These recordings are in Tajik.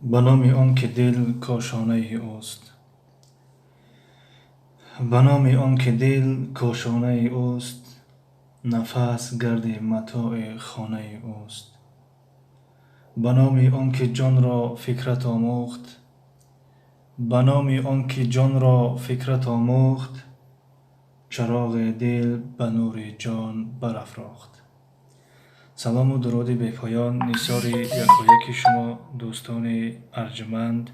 Ба номи он ки дил кошонаи ӯст. Ба номи он ки дил кошонаи ӯст, нафас гарди матои хонаи ӯст. Ба номи он ки ҷонро фикрат омӯхт, ба номи он ки ҷонро фикрат омӯхт, чароғи дил ба нури ҷон барафрохт. Салому дуруди бепоён нисори якояки шумо, дӯстони арҷманд,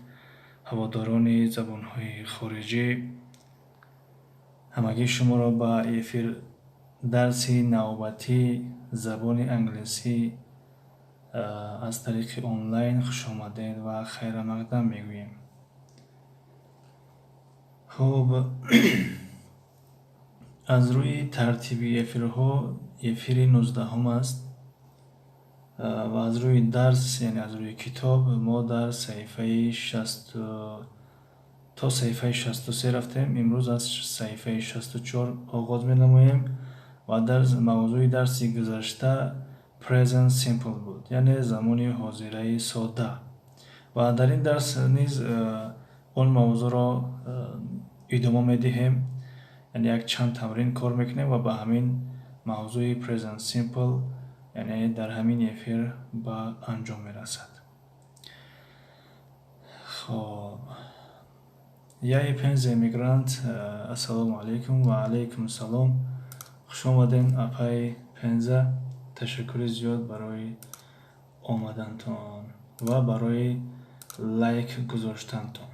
ҳаводорони забонҳои хориҷӣ. Ҳамагии шуморо ба эфир дарси навбатии забони англисӣ аз тариқи онлайн хушомадед ва хайрамақдам мегӯем. Хуб, аз рӯи тартиби эфирҳо эфири 19-ум аст ва аз рӯи дарс, яъне аз рӯи китоб, мо дар саҳифаи то саҳифаи 63 рафтем. Имрӯз аз саҳифаи 64 оғоз менамоем ва дар мавзӯи дарси гузашта Present Simple буд, яъне замони ҳозираи содда. Ва дар ин дарс низ он мавзӯъро идома медиҳем, яъне як чанд тамрин кор мекунем ва ба ҳамин мавзӯи Present Simple, яъне дар ҳамин эфир ба анҷом мерасад. Хоб, яи Пенза эмигрант, ассалому алайкум ва алайкум салом. Хуш омаден, апаи Пенза. Ташаккури зиёд барои омадантон ва барои лайк гузоштантон.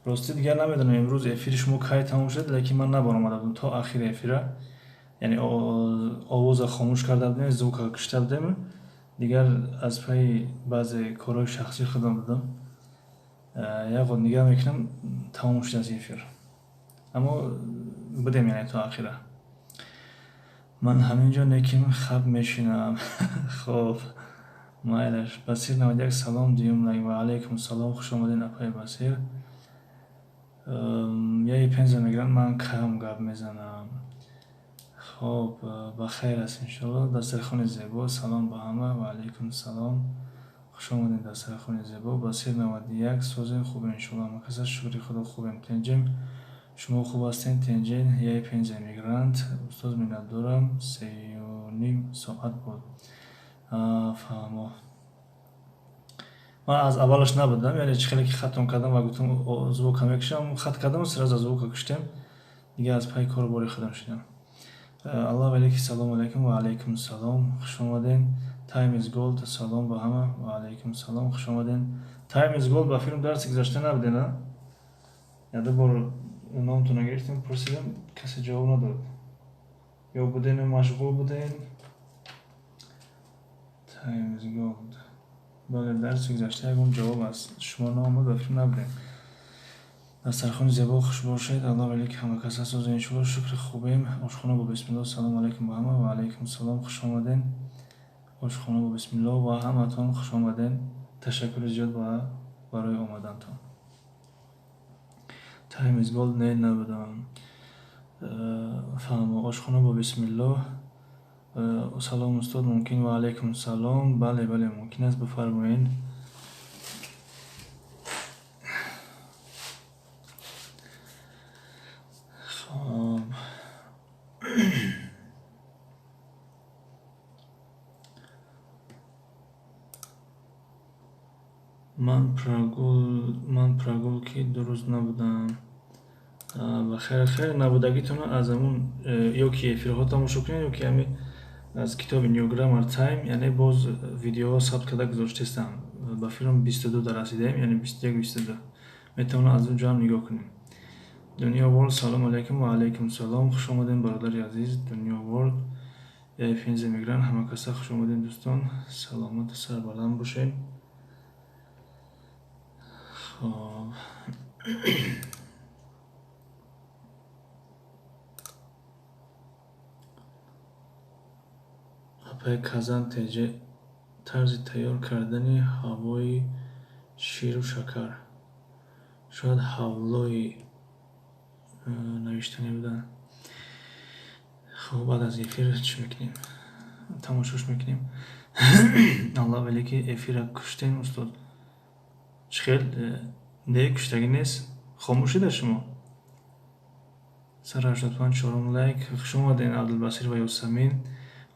Рости дигар намедонам имрӯз эфири шумо кай тамом шуд, лекин ман набаромада будам то ахири эфира, яъне овоза хомӯш карда будем, звука кушта будем. Дигар аз пайи баъзе корҳои шахсии худам будам. Як ғод нигаҳ мекунам, тамом шудааст эфир, аммо будем, яъне то ахира. Ман ҳамин ҷо неким хаб мешинам. Хоб, майлаш. Басир 91, салом, дуюм лайк. Ва алайкум салом, хуш омадед, апаи Басир. Яи Пенза мегиранд, ман кам гап мезанам. Хоб, ба хайр аст, иншоалло. Дастархони зебо, салом ба ҳама. Ва алайкум салом, хуш омадед, дастархони зебо. Басир 91, созем, хубем, иншоалло. Ҳама каса шукри худо, хубем, тенҷем. Шумо хуб ҳастед, тенҷен? Яи Пенза мегиранд, устоз, миннатдорам, 3.5 соат буд. Фаҳмо. Ман аз аввалаш набудам, яъне чӣ хеле ки хатм кардам ва гуфтам звука мекушам, хат кардам, сразу звука куштем, дигар аз пайи кору бори худам шудам. Аллоҳ алейки, салому алайкум. Ва алайкум салом, хуш омаден. Time is gold, салом ба ҳама. Ва алайкум салом, хуш омаден. Time is gold, ба филм дарси гузашта набуден, а? Я ду бор номтонро гирифтем, пурсидам, касе ҷавоб надод. Ё будену машғул буден? Time is gold. Бале, дарси гузашта ягон ҷавоб аз шумо наомад, ба филм набудем. Дастархони зебо, хуш бошед. Аллоҳ алейки, ҳама каса соза, иншоалло. Шукри, хубем. Ошхона бо бисмилло, салому алайкум ба ҳама. Ва алайкум салом, хуш омаден. Ошхона бо бисмилло ва ҳаматон хуш омаден. Ташаккури зиёд барои омадантон. Time is gold, не, набудам. Фаҳмо. Ошхона бо бисмилло, салом устод, мумкин? Ва алайкум салом. Бале, бале, мумкин аст, бифармоед. Хоб, ман прогул, ман прогулки ду рӯз набудам. Ба хайр, хайр, набудагитонро аз ҳамун ё ки эфирҳо тамошо кунед, ё ки ҳамин аз китоби New Grammar Time, яъне боз видеоҳо сабт карда гузоштаистам. Ба филм 22 дарасидаем, яъне 21, 22, метавонад аз он ҷо ҳам нигоҳ кунем. Дунё World, салому алайкум. Ва алайкум салом, хуш омадем, бародари азиз Дунё World. Яи Пенза мегиранд, ҳама каса хуш омадем, дӯстон, саломату сарбаланд бошед. Хоб, апаи Казан теҷе, тарзи тайёр кардани ҳавои ширу шакар. Шояд ҳавлои навиштанӣ буданд. Хоб, баъд аз эфир чӣ мекунем, тамошош мекунем. Аллоҳ вале ки эфира куштем, устод. Чӣ хел? Не, куштагӣ нест. Хомӯшида шумо. 185 чорум лайк. Хуш омадем, Абдулбасир ва Ёсамин.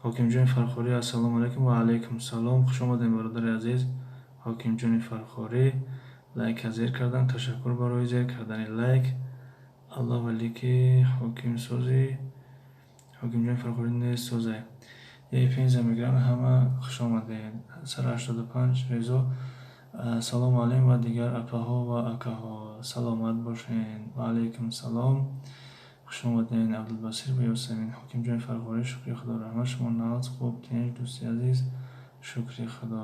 Ҳокимҷони Фархорӣ, ассалому алайкум. Ва алайкум салом. Хуш омадем, бародари азиз. Ҳокимҷони Фархорӣ лайка зер кардан. Ташаккур барои зер кардани лайк. Аллоҳ вале ки ҳокимсози Ҳокимҷони Фархорӣ нест созай. Е пенза мегиранд, ҳама хуш омадед. 185 Резо. Салому алайкум ва дигар апаҳо ва акаҳо. Саломат бошед. Ва алайкум салом. Хуш омадед, Абдулбасир ва Ёсамин. Ҳокимҷони Фархорӣ, шукри Худо, раҳмат. Шумо нағз, хуб, тинҷ, дӯсти азиз. Шукри Худо.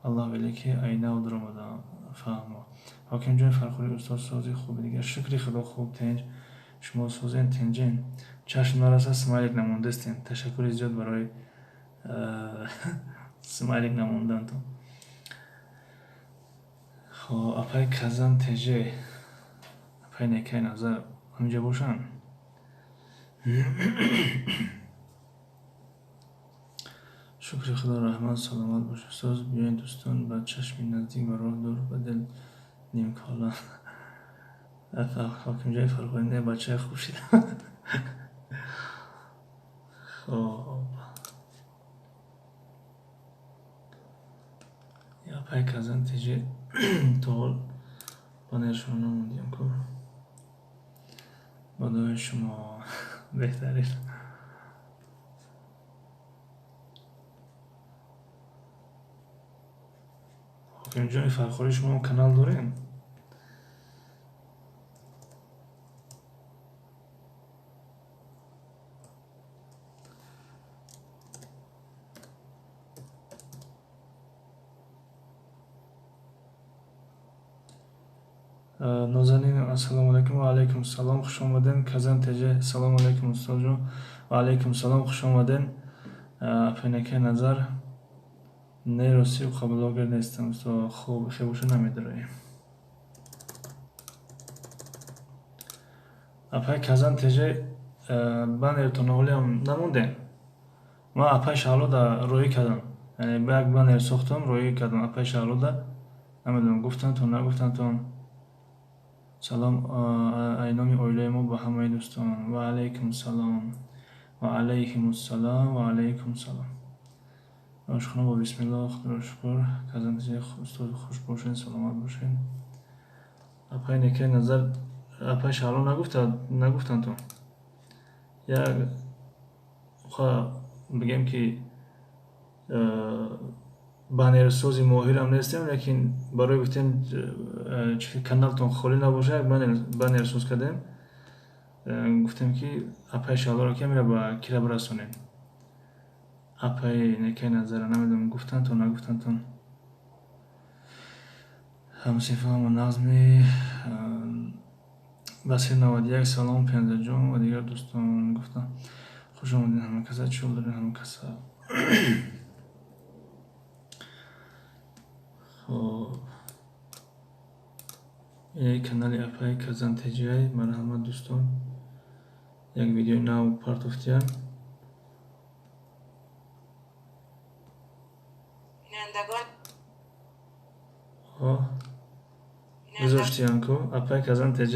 Аллоҳ вале ки айнав дуромадам. Фаҳмо. Ҳокимҷони Фархорӣ, устод сози хуби дигар. Шукри Худо, хуб, тинҷ. Шумо созен, тинҷен. Чашм нараса, смайлик намондастен. Ташаккури зиёд барои смайлик намондантон. Хоб, апай Казан ТЖ. Апай Некай Назар ҳаминҷа бошанд. Шукри Худо, раҳмат, саломат бошед. Соз биёед, дӯстон, ба чашми наздик, ба роҳ дур, ба дил нимкола. Ҳокимҷони Фархорӣ, не, бачаи хуб шида. Хоб. Апай Казан ТЖ то ҳол банершон намондиям ку. Ба дуои шумо беҳтарин. Ҳокимҷони Фархорӣ, шумо канал дорем? Нозанин, ассалому алайкум. Ва алайкум салом, хуш омаден. Казан ТЖ, салому алайкум, устодҷон. Ва алайкум салом, хуш омаден. Апайнакай Назар. Не, рости блогер нестам, устод. Хуб, хебоша намедароем. Апай Казан ТЖ, баннертон ҳолиам намондем. Ман апай Шаҳлода роӣ кардам. Яъне як баннер сохтам, роӣ кардам апай Шаҳлода. Намедонам, гуфтантон, нагуфтантон. Салом ай номи оилаи мо ба ҳамаи дӯстон. Ва алайкум салом. Ва алайкум салом. Ва алайкум салом. Ошхона бо бисмиллоҳ, Худоро шукр. Казан ТЖ, устод, хуш бошед, саломат бошед. Апай Некай Назар, апай Шаҳло нагуфтантон. Як бигем ки баннерсози моҳирам нестем, лекин барои гуфтем каналтон холӣ набошад, як баннер соз кардем. Гуфтем ки апай Шаҳлоро ки амира ба кира бирасонем. Апай Некай Назара намедонам, гуфтантон, нагуфтантон. Ҳамсифама нағзми. Басир 91, салом, Пензаҷон ва дигар дӯстон гуфтам. Хуш омадед ҳама каса, чӣ ҳол доред ҳама каса? Хоб. Ин канали апай Казан ТЖ, марҳамат дӯстон. Як видеои нав партофтиян. Бинандагон Гузоштиян ку апай Казан ТЖ.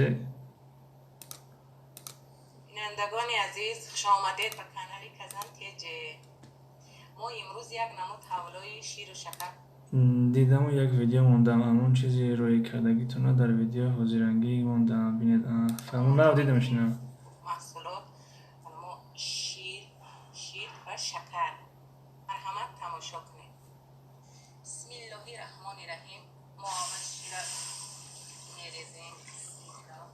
Бинандагони азиз, хуш омадед ба канали Казан ТЖ. Мо имрӯз як намуд ҳавлои ширу шакар дидаму як видео мондам, ҳамон чизи роӣ кардагитона дар видео ҳозирангӣ мондам. Бинед, фаҳмо, нав дидам шина. Маҳсулот мо шир ва шакар. Марҳамат, тамошо кунед. Бисмиллоҳи раҳмони раҳим. Мо аввал шира мерезем. Бисмиллоҳ.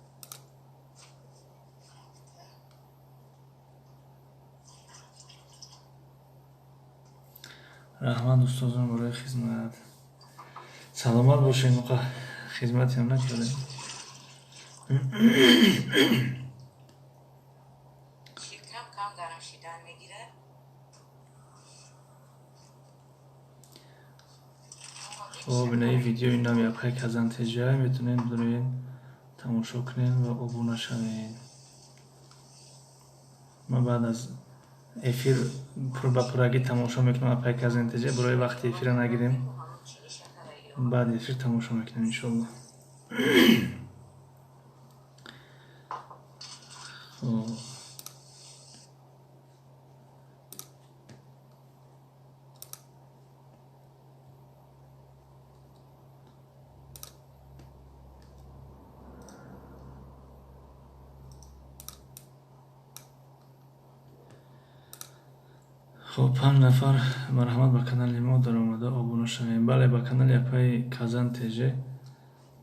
Раҳмат, устозон, барои хизмат. Саломат бошед, муқа хизматиам накардем. Шир кам кам гарм шидан мегирад. Хоб, инаи видеои нави апай Казан ТЖ, метавонед бидоред, тамошо кунед ва обуна шавед. Ман баъд аз Эфир ба пуррагӣ тамошо мекунам апай Казан ТЖ, барои вақти эфира нагирем. Баъди эфир тамошо мекунем иншоалло. Хоб, 5 нафар марҳамат ба канали мо даромада обуна шавем. Бале, ба канали апаи Казан ТЖ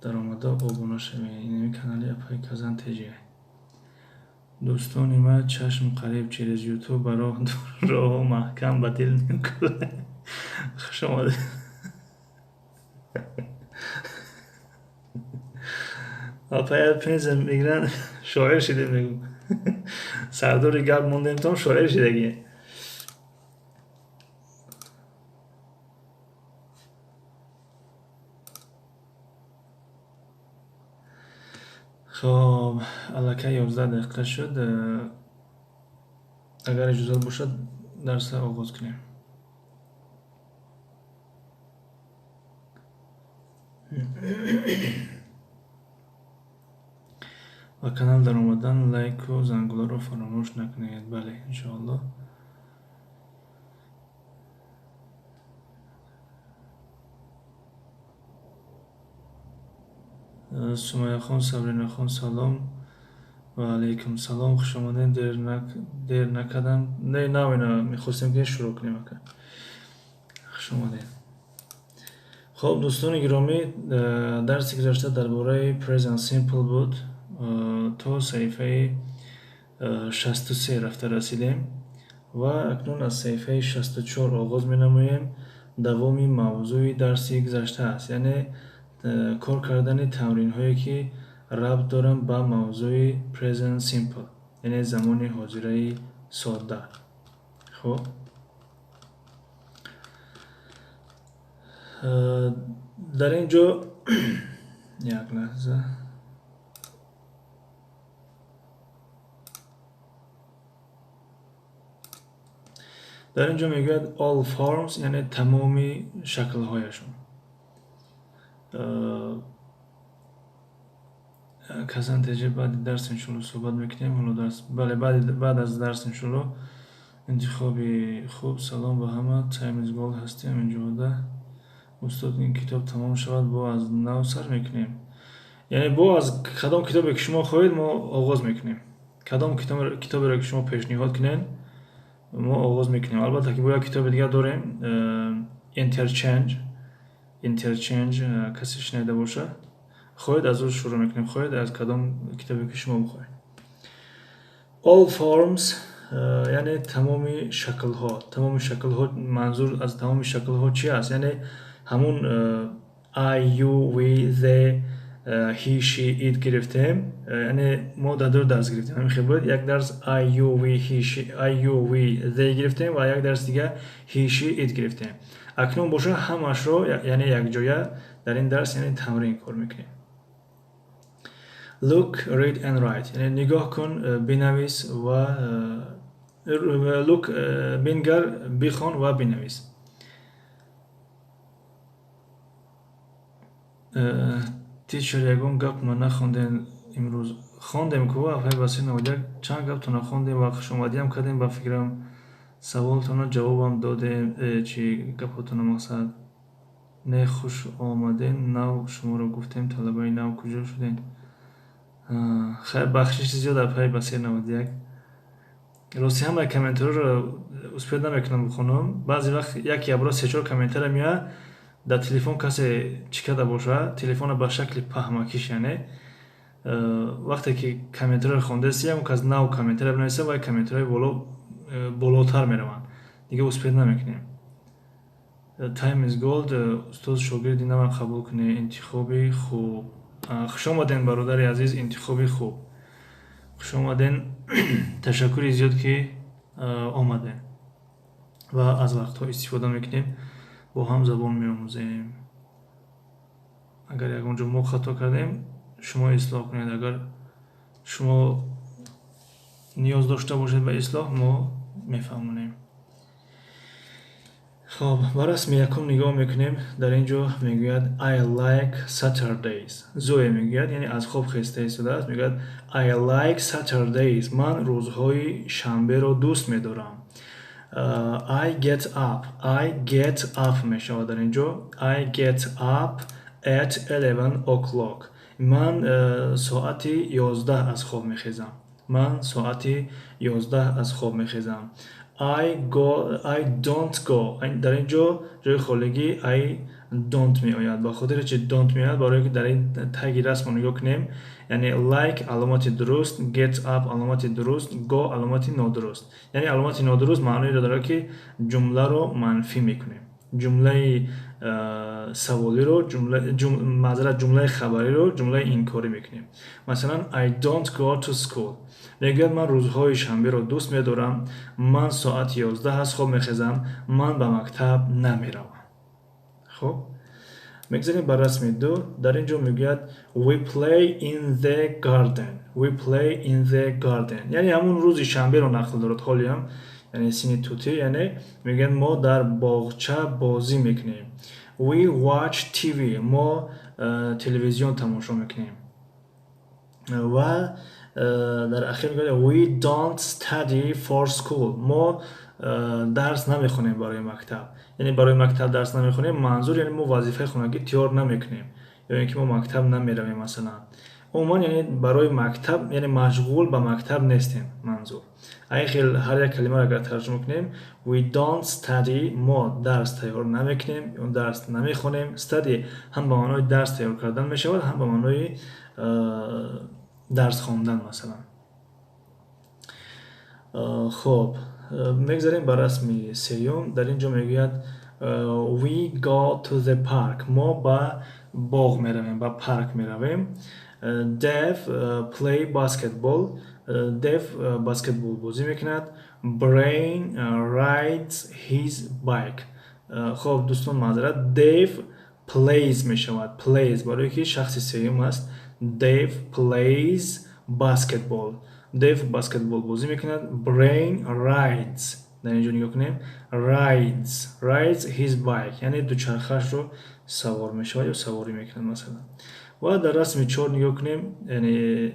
даромада обуна шавем. Инами канали апаи Казан ТЖ. Дӯстони ман, чашм қариб через ютуб ба роҳо маҳкам ба дил нимкула. Хуш омадед. Апая пенза мегиранд, шоир шидем мегӯ. Сардори гап мондем том шоир шидагӣ. Хоб, аллакай 11 дақиқа шуд. Агар иҷозат бошад, дарсро оғоз кунем. Ба канал даромадан лайку зангуларо фаромӯш накунед. Бале, иншоалло. Сумайяхон, Сабринахон, салом. Ва алайкум салом, хуш омадед. Дер накардам. Не, навина мехостем ки шурӯъ кунем ака. Хуш омадед. Хоб, дӯстони гиромӣ, дарси гузашта дар бораи Present Simple буд. То саҳифаи 63 рафта расидем ва акнун аз саҳифаи 64 оғоз менамоем. Давоми мавзӯи дарси гузашта аст, яъне кор кардани тамринҳое ки рабт доранд ба мавзӯи Present Simple, яъне замони ҳозираи содда. Хоб, дар ин ҷо як лаҳза. Дар ин ҷо мегӯяд all forms, яъне тамоми шаклҳояшон. Казан ТЖ баъди дарс иншоалло суҳбат мекунем. Ҳоло дарс, бале, баъд аз дарс иншоалло. Интихоби хуб. Салом ба ҳама. Time is gold ҳастем инҷода. Устод, ин китоб тамом шавад, бо аз нав сар мекунем. Яъне бо аз кадом китобе ки шумо хоҳед, мо оғоз мекунем. Кадом китоберо ки шумо пешниҳод кунед, мо оғоз мекунем. Албатта ки бо як китоби дигар дорем, Interchange. Interchange касе шунида бошад, хоҳед аз ӯ шурӯъ мекунем, хоҳед аз кадом китобе ки шумо бихоҳед. All forms, яъне тамоми шаклҳо. Тамоми шаклҳо, манзур аз тамоми шаклҳо чи аст? Яъне ҳамун I, you, we, they, he, she, it гирифтем. Яъне мо дар ду дарс гирифтем. Ҳамин хел буд. Як дарс I, you, we, he, she, I, you, we, they гирифтем ва як дарс дига he, she, it гирифтем. Акнун боша ҳамашро, яъне якҷоя дар ин дарс, яъне тамрин кор мекунем. Look, read and write. Яъне нигоҳ кун, бинавис ва look, бингар, бихон ва бинавис. Teacher, ягон гап ма нахондем имрӯз. Хондем ку, афай Басир 91 чанд гаптона хондем ва хушомадиам кардем, ба фикрам саволтона ҷавобам додем. Чи гапотона мақсад? Не, хуш омаден, нав шуморо гуфтем, талабаи нав куҷо шудем? Хайр, бахшиши зиёд апай Басир 91. Рости ҳамаи комментариҳоро успед намекунам бихонам. Баъзе вақт як ябро се-чор комментария меояд, дар телефон касе чӣ карда бошад, телефонро ба шакли паҳмакиш, яъне вақте ки комментариро хондаси, ягон кас нав комментария бинависа, вай комментариҳои болотар мераванд. Дига успед намекунем. Time is gold. Устоз, шогирди нава қабул кунед. Интихоби хуб. Хуш омаден, бародари азиз, интихоби хуб. Хуш омаден. Ташаккури зиёд ки омаден. Ва аз вақтҳо истифода мекунем, бо ҳам забон меомӯзем. Агар ягон ҷо мо хато кардем, шумо ислоҳ кунед. Агар шумо ниёз дошта бошед ба ислоҳ, мо мефаҳмонем. Хоб, ба расми якум нигоҳ мекунем. Дар ин ҷо мегӯяд: "I like Saturdays." Зоя мегӯяд, яъне аз хоб хеста истодааст, мегӯяд: "I like Saturdays", ман рӯзҳои шанберо дӯст медорам. I get up, I get up мешавад дар ин ҷо. I get up at 11 o'clock, ман соати 11 аз хоб мехезам, ман соати 11 аз хоб мехезам. I go, I don't go. Дар ин ҷо ҷои холигӣ I don't меояд. Ба хотири чи don't меояд? Барое ки дар ин таги расмро нигоҳ кунем, яъне like аломати дуруст, get up аломати дуруст, go аломати нодуруст. Яъне аломати нодуруст маъноеро дорад, ки ҷумларо манфӣ мекунем, ҷумлаи саволиро, маъзарат, ҷумлаи хабариро ҷумлаи инкорӣ мекунем. Масалан, I don't go to school. Мегӯяд: ман рӯзҳои шанберо дӯст медорам, ман соати 11 аз хоб мехезам, ман ба мактаб намеравам. Хуб, мегзарем ба расми ду. Дар ин ҷо мегӯяд: "We play in the garden." We play in the garden, яъне ҳамун рӯзи шанберо нақл дорад ҳолиам, яъне сини тутӣ, яъне мегӯяд: мо дар боғча бозӣ мекунем. We watch TV, мо телевизион тамошо мекунем. Ва дар ахир мегӯяд: "We don't study for school", мо дарс намехонем барои мактаб. Яъне барои мактаб дарс намехонем, манзур яъне мо вазифаи хонагӣ тиёр намекунем ё ин ки мо мактаб намеравем масалан. Умуман, яъне барои мактаб, яъне машғул ба мактаб нестем манзур. Айн хел ҳар як калимаро агар тарҷума кунем: we don't study, мо дарс тайёр намекунем ё дарс намехонем. Study ҳам ба маънои дарс тайёр кардан мешавад, ҳам ба маънои дарс хондан масалан. Хоб, мегзарем ба расми сеюм. Дар ин ҷо мегӯяд: "We go to the park", мо ба боғ меравем, ба парк меравем. Dave play basketball, Dave баскетбол бозӣ мекунад. Brain rides his bike. Хоб, дӯстон, маъзарат, Dave plays мешавад, plays, барое ки шахси сеюм аст. Dave plays basketball, Dave баскетбол бозӣ мекунад. Brain rides, дар ин ҷо нигоҳ кунем, rides his bike, яъне дучархаашро савор мешавад ё саворӣ мекунад масалан. Ва дар расми чор нигоҳ кунем, яъне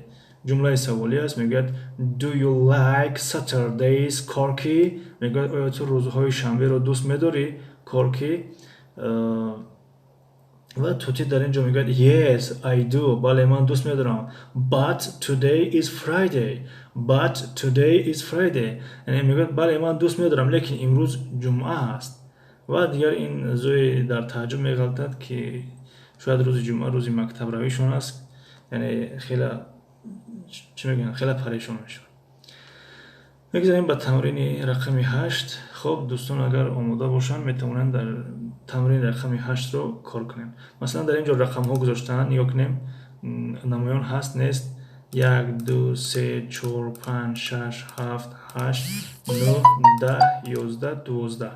ҷумлаи саволӣ аст. Мегӯяд: "Do you like Saturdays, Корки?" Мегӯяд: оё ту рӯзҳои шанберо дӯст медорӣ, Корки? Ва тути дар ин ҷо мегӯяд: "Yes, I do", бале, ман дӯст медорам. "But today is Friday." But today is Friday, яъне мегӯяд: бале, ман дӯст медорам, лекин имрӯз ҷумъа аст. Ва дигар ин Зои дар тааҷҷуб меғалтад, ки шояд рӯзи ҷумъа рӯзи мактабравишон аст, яъне хеле, чӣ мегӯянд, хеле парешон мешавад. Мегузарем ба тамрини рақами 8. Хоб, дӯстон агар омода бошанд, метавонанд дар тамрини рақами 8-ро кор кунем. Масалан, дар ин ҷо рақамҳо гузоштаанд, нигоҳ кунем, намоён ҳаст, нест? Як, ду, се, чор, панҷ, шаш, ҳафт, ҳашт, нӯҳ, 10, 11, 12.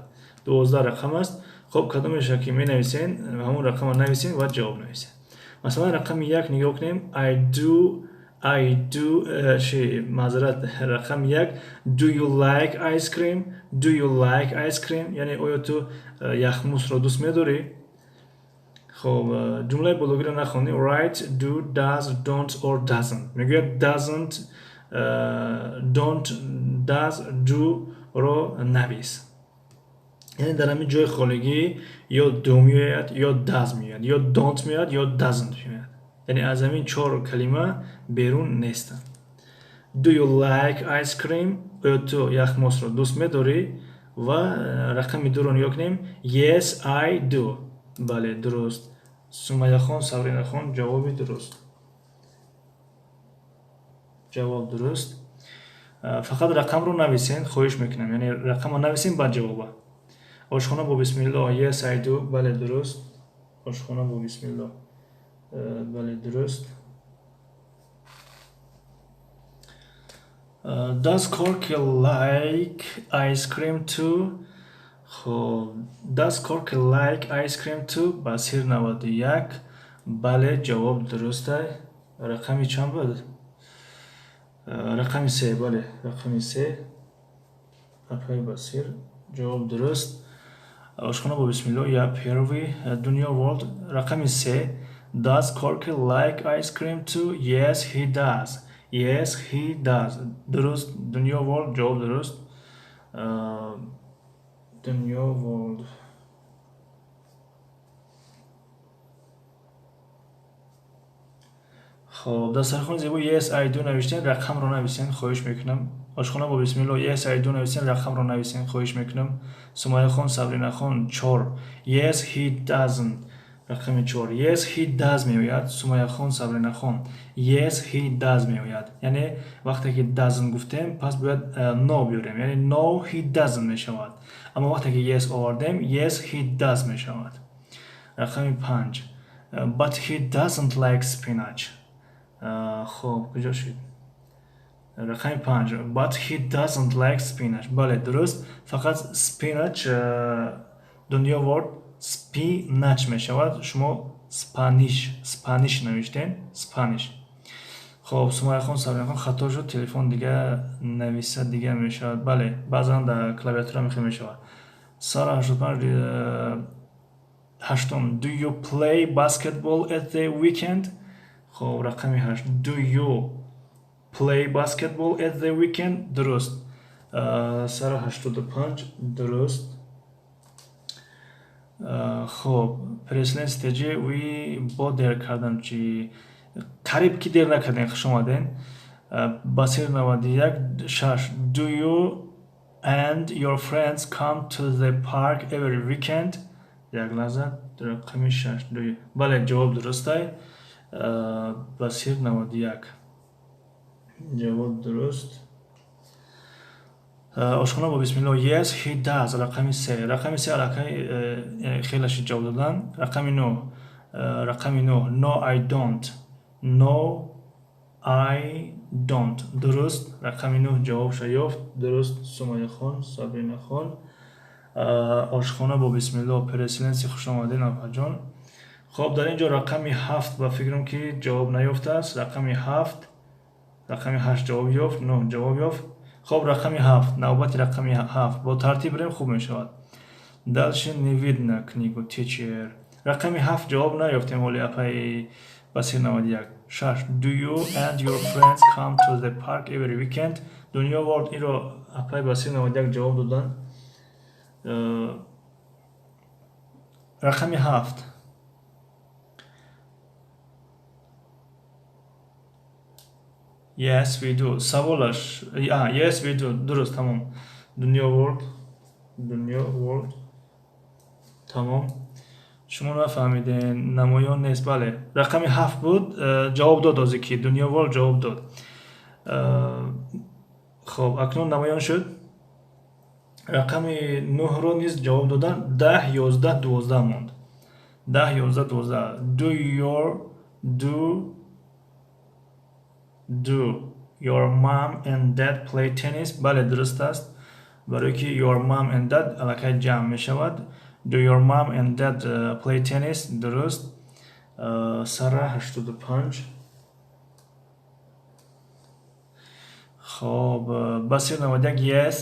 12 рақам аст. Хоб, кадомеша ки менависен, ҳамон рақамро нависен ва ҷавоб нависен. Масалан, рақами 1 нигоҳ кунем. I do, I do, ши, маъзарат, рақами 1: Do you like ice cream? Do you like ice cream? Яъне оё ту яхмусро дӯст медорӣ? Хоб, ҷумлаи бологиро нахондем. Write do, does, don't or doesn't. Мегӯяд: doesn't, don't, does, do ро навис. Яъне дар ҳамин ҷои холигӣ ё do меояд, ё does меояд, ё don't меояд, ё doesn't меояд. Яъне аз ҳамин чор калима берун нестанд. Do you like ice cream? Оё ту яхмосро дӯст медорӣ? Ва рақами 2-ро нигоҳ кунем. Yes, I do. Бале, дуруст. Сумаяхон, Сабринахон, ҷавоби дуруст, ҷавоб дуруст. Фақат рақамро нависен, хоҳиш мекунам, яъне рақамро нависен, баъд ҷавоба. Ошхона бо бисмилло, yes, I do, бале, дуруст. Ошхона бо бисмилло, бале, дуруст. Does Corky like ice cream too? Хоб, does Corky like ice cream too? Ба сир 91. Бале, ҷавоб дуруст. Рақами чанд буд? Рақами 3, бале, рақами 3. Апай Басир, ҷавоб дуруст. Ошхона бо бисмилло, я первый. Дунё World, рақами се. Does Corky like ice cream too? Yes, he does. Yes, he does. Дуруст. Дунё World, ҷавоб дуруст. Дунё World. Хоб, дастархони зебо, yes, I do навиштен, рақамро нависен, хоҳиш мекунам. Ошхона бо бисмилло, yes, I do нависен, рақамро нависен, хоҳиш мекунам. Сумайяхон, Сабринахон, чор. Yes, he doesn't. Рақами чор. Yes, he does меояд. Сумайяхон, Сабринахон. Yes, he does меояд. Яъне вақте ки doesn't гуфтем, пас бояд no биёрем. Яъне no, he doesn't мешавад. Аммо вақте ки yes овардем, yes, he does мешавад. Рақами панҷ. But he doesn't like spinach. Хоб, куҷо шуд? Рақами панҷ. But he doesn't like spinach. Бале, дуруст. Фақат spinach, Дунё World, spinach мешавад. Шумо Spanish, Spanish навиштем, Spanish. Хоб, Сумайяхон, Сабринахон, хато шуд, телефон дига нависад, дига мешавад. Бале, баъзан дар клавиатура мехел мешавад. Сара 85, ҳаштум. Do you play basketball at the weekend? Хоб, рақами ҳашт. Do you play basketball at the weekend? Дуруст. Сара 85, дуруст. Хоб, Преслен стеҷи ви бо дер кардам, чи қариб ки дер накардем, хуш омадем. Басир 91, шаш. Do you and your friends come to the park every weekend? Як лаҳза, рақами шаш. Do you, бале, ҷавоб дурустай. Басир 91, ҷавоб дуруст. Ошхона бо бисмилло, yes, he does. Рақами се. Рақами се аллакай хелаши ҷавоб додан. Рақами нӯ, рақами нӯ. No, I don't. No, I don't. Дуруст. Рақами нӯ ҷавобша ёфт, дуруст. Сумайяхон, Сабринахон. Ошхона бо бисмилло, Преселенси, хуш омадед, апаҷон. Хоб, дар ин ҷо рақами ҳафт ба фикрам ки ҷавоб наёфтааст. Рақами ҳафт, рақами ҳашт ҷавоб ёфт, нӯ ҷавоб ёфт. Хоб, рақами ҳафт, навбати рақами ҳафт. Бо тартиб рем, хуб мешавад. Дальше не видно книгу, teacher. Рақами ҳафт ҷавоб наёфтем ҳоли, апаи Басир 91. Шаш. Do you and your friends come to the park every weekend? Дунё World, инро апаи Басир 91 ҷавоб доданд. Рақами ҳафт. Yes, we do. Саволаш. Yes, we do. Дуруст, тамом. Дунё World. Дунё World. Тамом. Шумо нафаҳмиден, намоён нест, бале. Рақами ҳафт буд, ҷавоб дод озе ки Дунё World ҷавоб дод. Хоб, акнун намоён шуд. Рақами нӯҳро низ ҷавоб додан. 10, 11, 12 монд. 10, 11, 12. Do your do your mom and dad play tennis? Бале, дуруст аст. Барои ки your mom and dad аллакай ҷамъ мешавад. Do your mom and dad play tennis? Дуруст. Сара 85. Хоб, Басир 91, yes,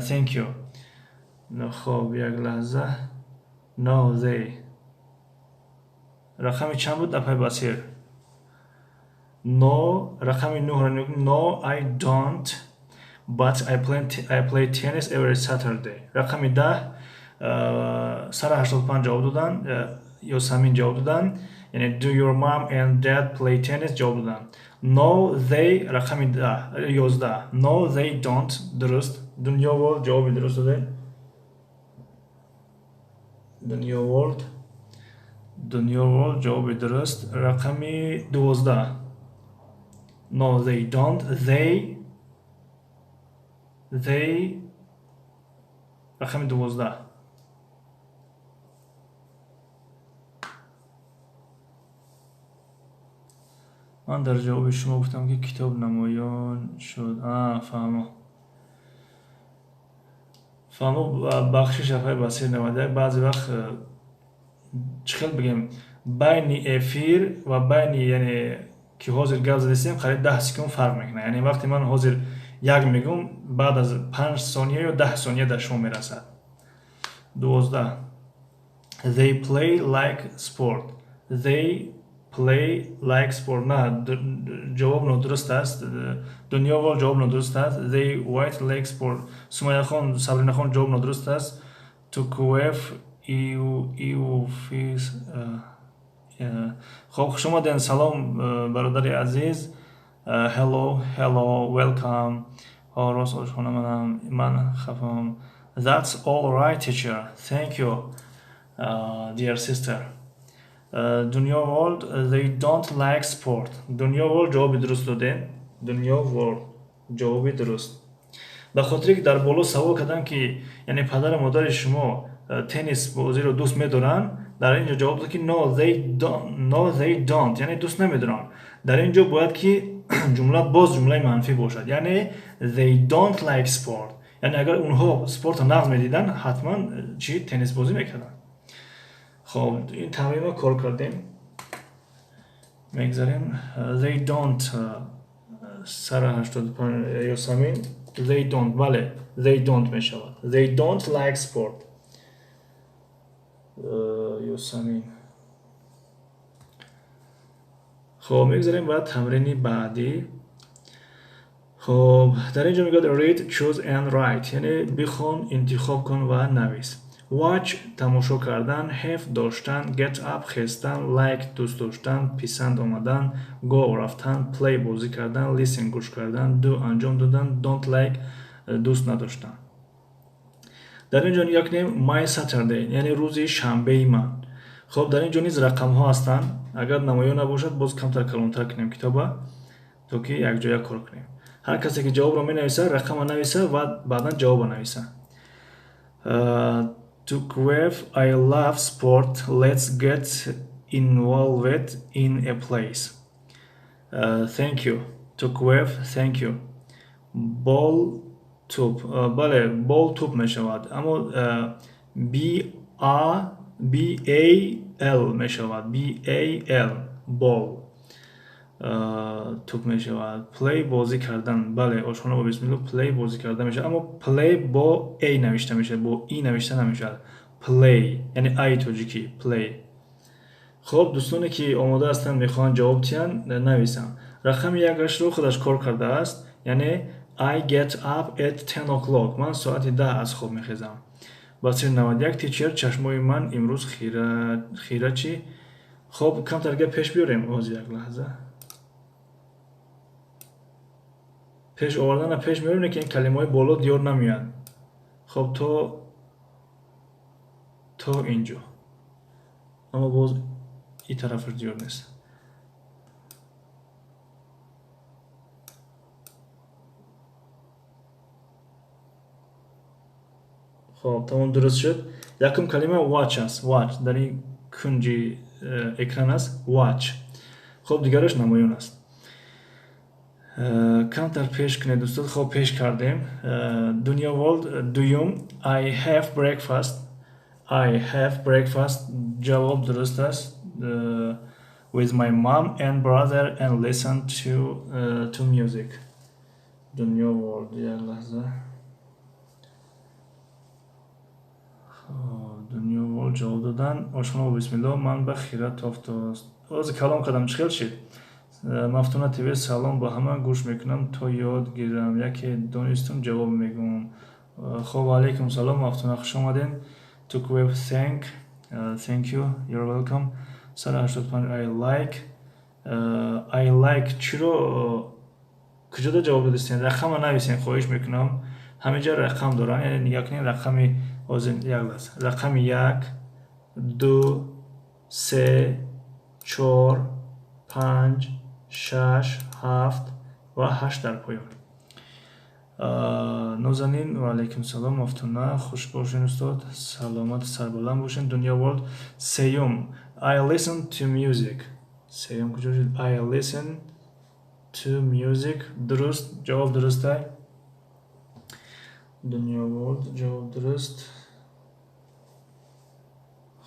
thank you. Хоб, як лаҳза. No, they. Рақами чанд буд, апай Басир? No, рақами нӯҳро. No, I don't, but I play tennis every Saturday. Рақами 10, сара 85 ҷавоб доданд, Ёсамин ҷавоб доданд. Яъне do your mom and dad play tennis ҷавоб доданд. No, they, рақами 10, 11. No, they don't. Дуруст. Дунё World, ҷавоби дуруст доде. Дунё World. Дунё World, ҷавоби дуруст. Рақами 12. No, they don't. They, рақами 12. Ман дар ҷавоби шумо гуфтам, ки китоб намоён шуд. Фаҳмо, фаҳмо. Бахшиш, апай Басир 91. Баъзе вақт, чӣ хел бигем, байни эфир ва байни, яъне ки ҳозир гап задистем, қариб 10 секунд фарқ мекунад. Яъне вақте ман ҳозир як мегӯм, баъд аз 5 сония ё 10 сония дар шумо мерасад. 12. They play like sport. They play like sport. На, ҷавоб нодуруст аст. Дунё ҷавоб нодуруст аст. They white like sport. Сумайяхон, Сабринахон, ҷавоб нодуруст аст. Тукуев иу фис. Хоб, хуш омадем. Салом, бародари азиз. Hello, hello, welcome. Рост ошхона манам, ман хафам. That's all right, teacher. Thank you, dear sister. Дунё World, they don't like sport. Дунё World, ҷавоби дуруст додем. Дунё World, ҷавоби дуруст. Ба хотире ки дар боло савол кардам, ки яъне падару модари шумо теннис бозиро дӯст медоранд, дар ин ҷо ҷавоб дод, ки no, they don't, no, they don't, яъне дӯст намедоранд. Дар ин ҷо бояд ки ҷумла боз ҷумлаи манфӣ бошад, яъне they don't like sport. Яъне агар онҳо спортро нағз медиданд, ҳатман чи теннисбозӣ мекарданд. Хоб, ин тамринро кор кардем, мегзарем. They don't. Сара 85, Ёсамин. They don't, бале, they don't мешавад. They don't like sport. Ёсамин. Хоб, мегзарем ба тамрини баъдӣ. Хоб, дар ин ҷо мегӯяд: read, choose and write, яъне бихон, интихоб кун ва навис. Watch — тамошо кардан, have — доштан, get up — хестан, like — дӯст доштан, писанд омадан, go — рафтан, play — бозӣ кардан, listen — гӯш кардан, do — анҷом додан, don't like — дӯст надоштан. Дар ин ҷо нигоҳ кунем: my Saturday, яъне рӯзи шанбеи ман. Хоб, дар ин ҷо низ рақамҳо ҳастанд. Агар намоён набошад, боз камтар калонтар кунем китоба, то ки якҷоя кор кунем. Ҳар касе ки ҷавобро менависад, рақамро нависа ва баъдан ҷавобро нависа. Tukwev, I love sport. Let's get involved in a place. Thank you. Tukwev, thank you. Ball, туп. Бале, ball туп мешавад. Аммо B A B A L мешавад. B A L, ball. Туп мешавад. Play — бозӣ кардан. Бале, ошхона бо бисмилло, play — бозӣ кардан мешавад. Аммо play бо A навишта мешавад, бо И навишта намешавад. Play, яъне ай тоҷикӣ, play. Хоб, дӯстоне ки омода ҳастанд, мехоҳанд ҷавоб диҳанд, нависанд. Рақами якашро худаш кор кардааст, яъне I get up at 10 o'clock. Ман соати 10 аз хоб мехезам. Басир 91, teacher, чашмои ман имрӯз хира хира чӣ? Хоб, камтар гап пеш биёрем, оз як лаҳза. Пеш овардана пеш меорем, ки ин калимаҳои боло диёр намеояд. Хоб, то инҷо. Аммо боз и тарафаш диёр нест. Хоб, тамом, дуруст шуд. Якум калима watch аст. Watch дар ин кунҷи экран аст. Watch. Хоб, дигараш намоён аст. Камтар пеш кунед, устод. Хоб, пеш кардем. Дунё World, дуюм: I have breakfast. I have breakfast, ҷавоб дуруст аст. With my mom and brother and listen to music. Дунё World, як лаҳза. Дунё World ҷавоб додан. Ошхона бо бисмилло, ман ба хира тофтост. Ози калом кардам, чӣ хел шид? Мафтуна ТВ, салом ба ҳама, гӯш мекунам то ёд гирам, яке донистум ҷавоб мегӯм. Хоб, алайкум салом, Мафтуна, хуш омадем. Tukwev, thank you, you're welcome. Сара 85, I like. I like чиро куҷода ҷавоб додистен? Рақама нависен, хоҳиш мекунам. Ҳаминҷа рақам доранд, яъне нигоҳ кунед рақами ҳозир, як лаҳза. Рақами як, ду, се, чор, панҷ, шаш, ҳафт ва ҳашт дар поён. Нозанин, ва алайкум салом, Мафтуна, хуш бошен, устод, саломату сарбаланд бошен. Дунё World, сеюм: I listen to music. Сеюм куҷо шуд? I listen to music. Дуруст, ҷавоб дурустай. Дунё World, ҷавоб дуруст.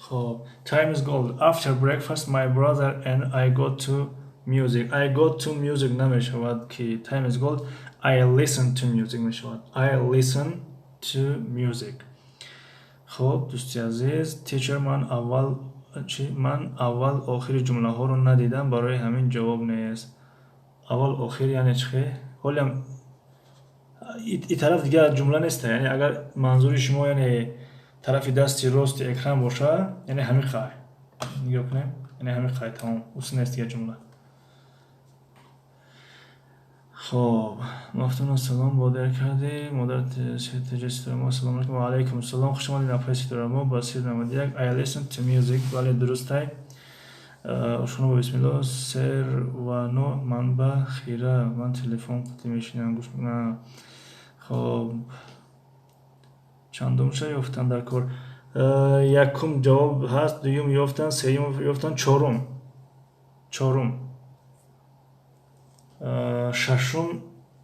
Хоб, time is gold. After breakfast, my brother and I go to music. I go to music намешавад ки time is gold. I listen to music мешавад. I listen to music. Хоб, дӯсти азиз, teacher, ман аввал чи, ман аввал охири ҷумлаҳоро надидам, барои ҳамин ҷавоб нест. Аввал охир яъне чӣ хел? Ҳолиам и тараф дигар ҷумла неста, яъне агар манзури шумо яъне тарафи дасти рости экран боша, яъне ҳамин қай. Нигоҳ кунем, яъне ҳамин қай, тамом, ус нест дигар ҷумла. Хоб, Мафтуна, салом, бодер кардӣ, модар теҷа Ситорамо, салом алейкум. Ва алайкум салом, хуш омадед, апаи Ситорамо, ба сир 91. I listen to music, бале, дурустай. Ошхона ба бисмилло, сер ва но манба хира, ман телефон қути мешинам, гӯш мекунам. Хоб, чандумша ёфтан дар кор? Якум ҷавоб ҳаст, дуюм ёфтан, сеюм ёфтан, чорум. Чорум. Шашум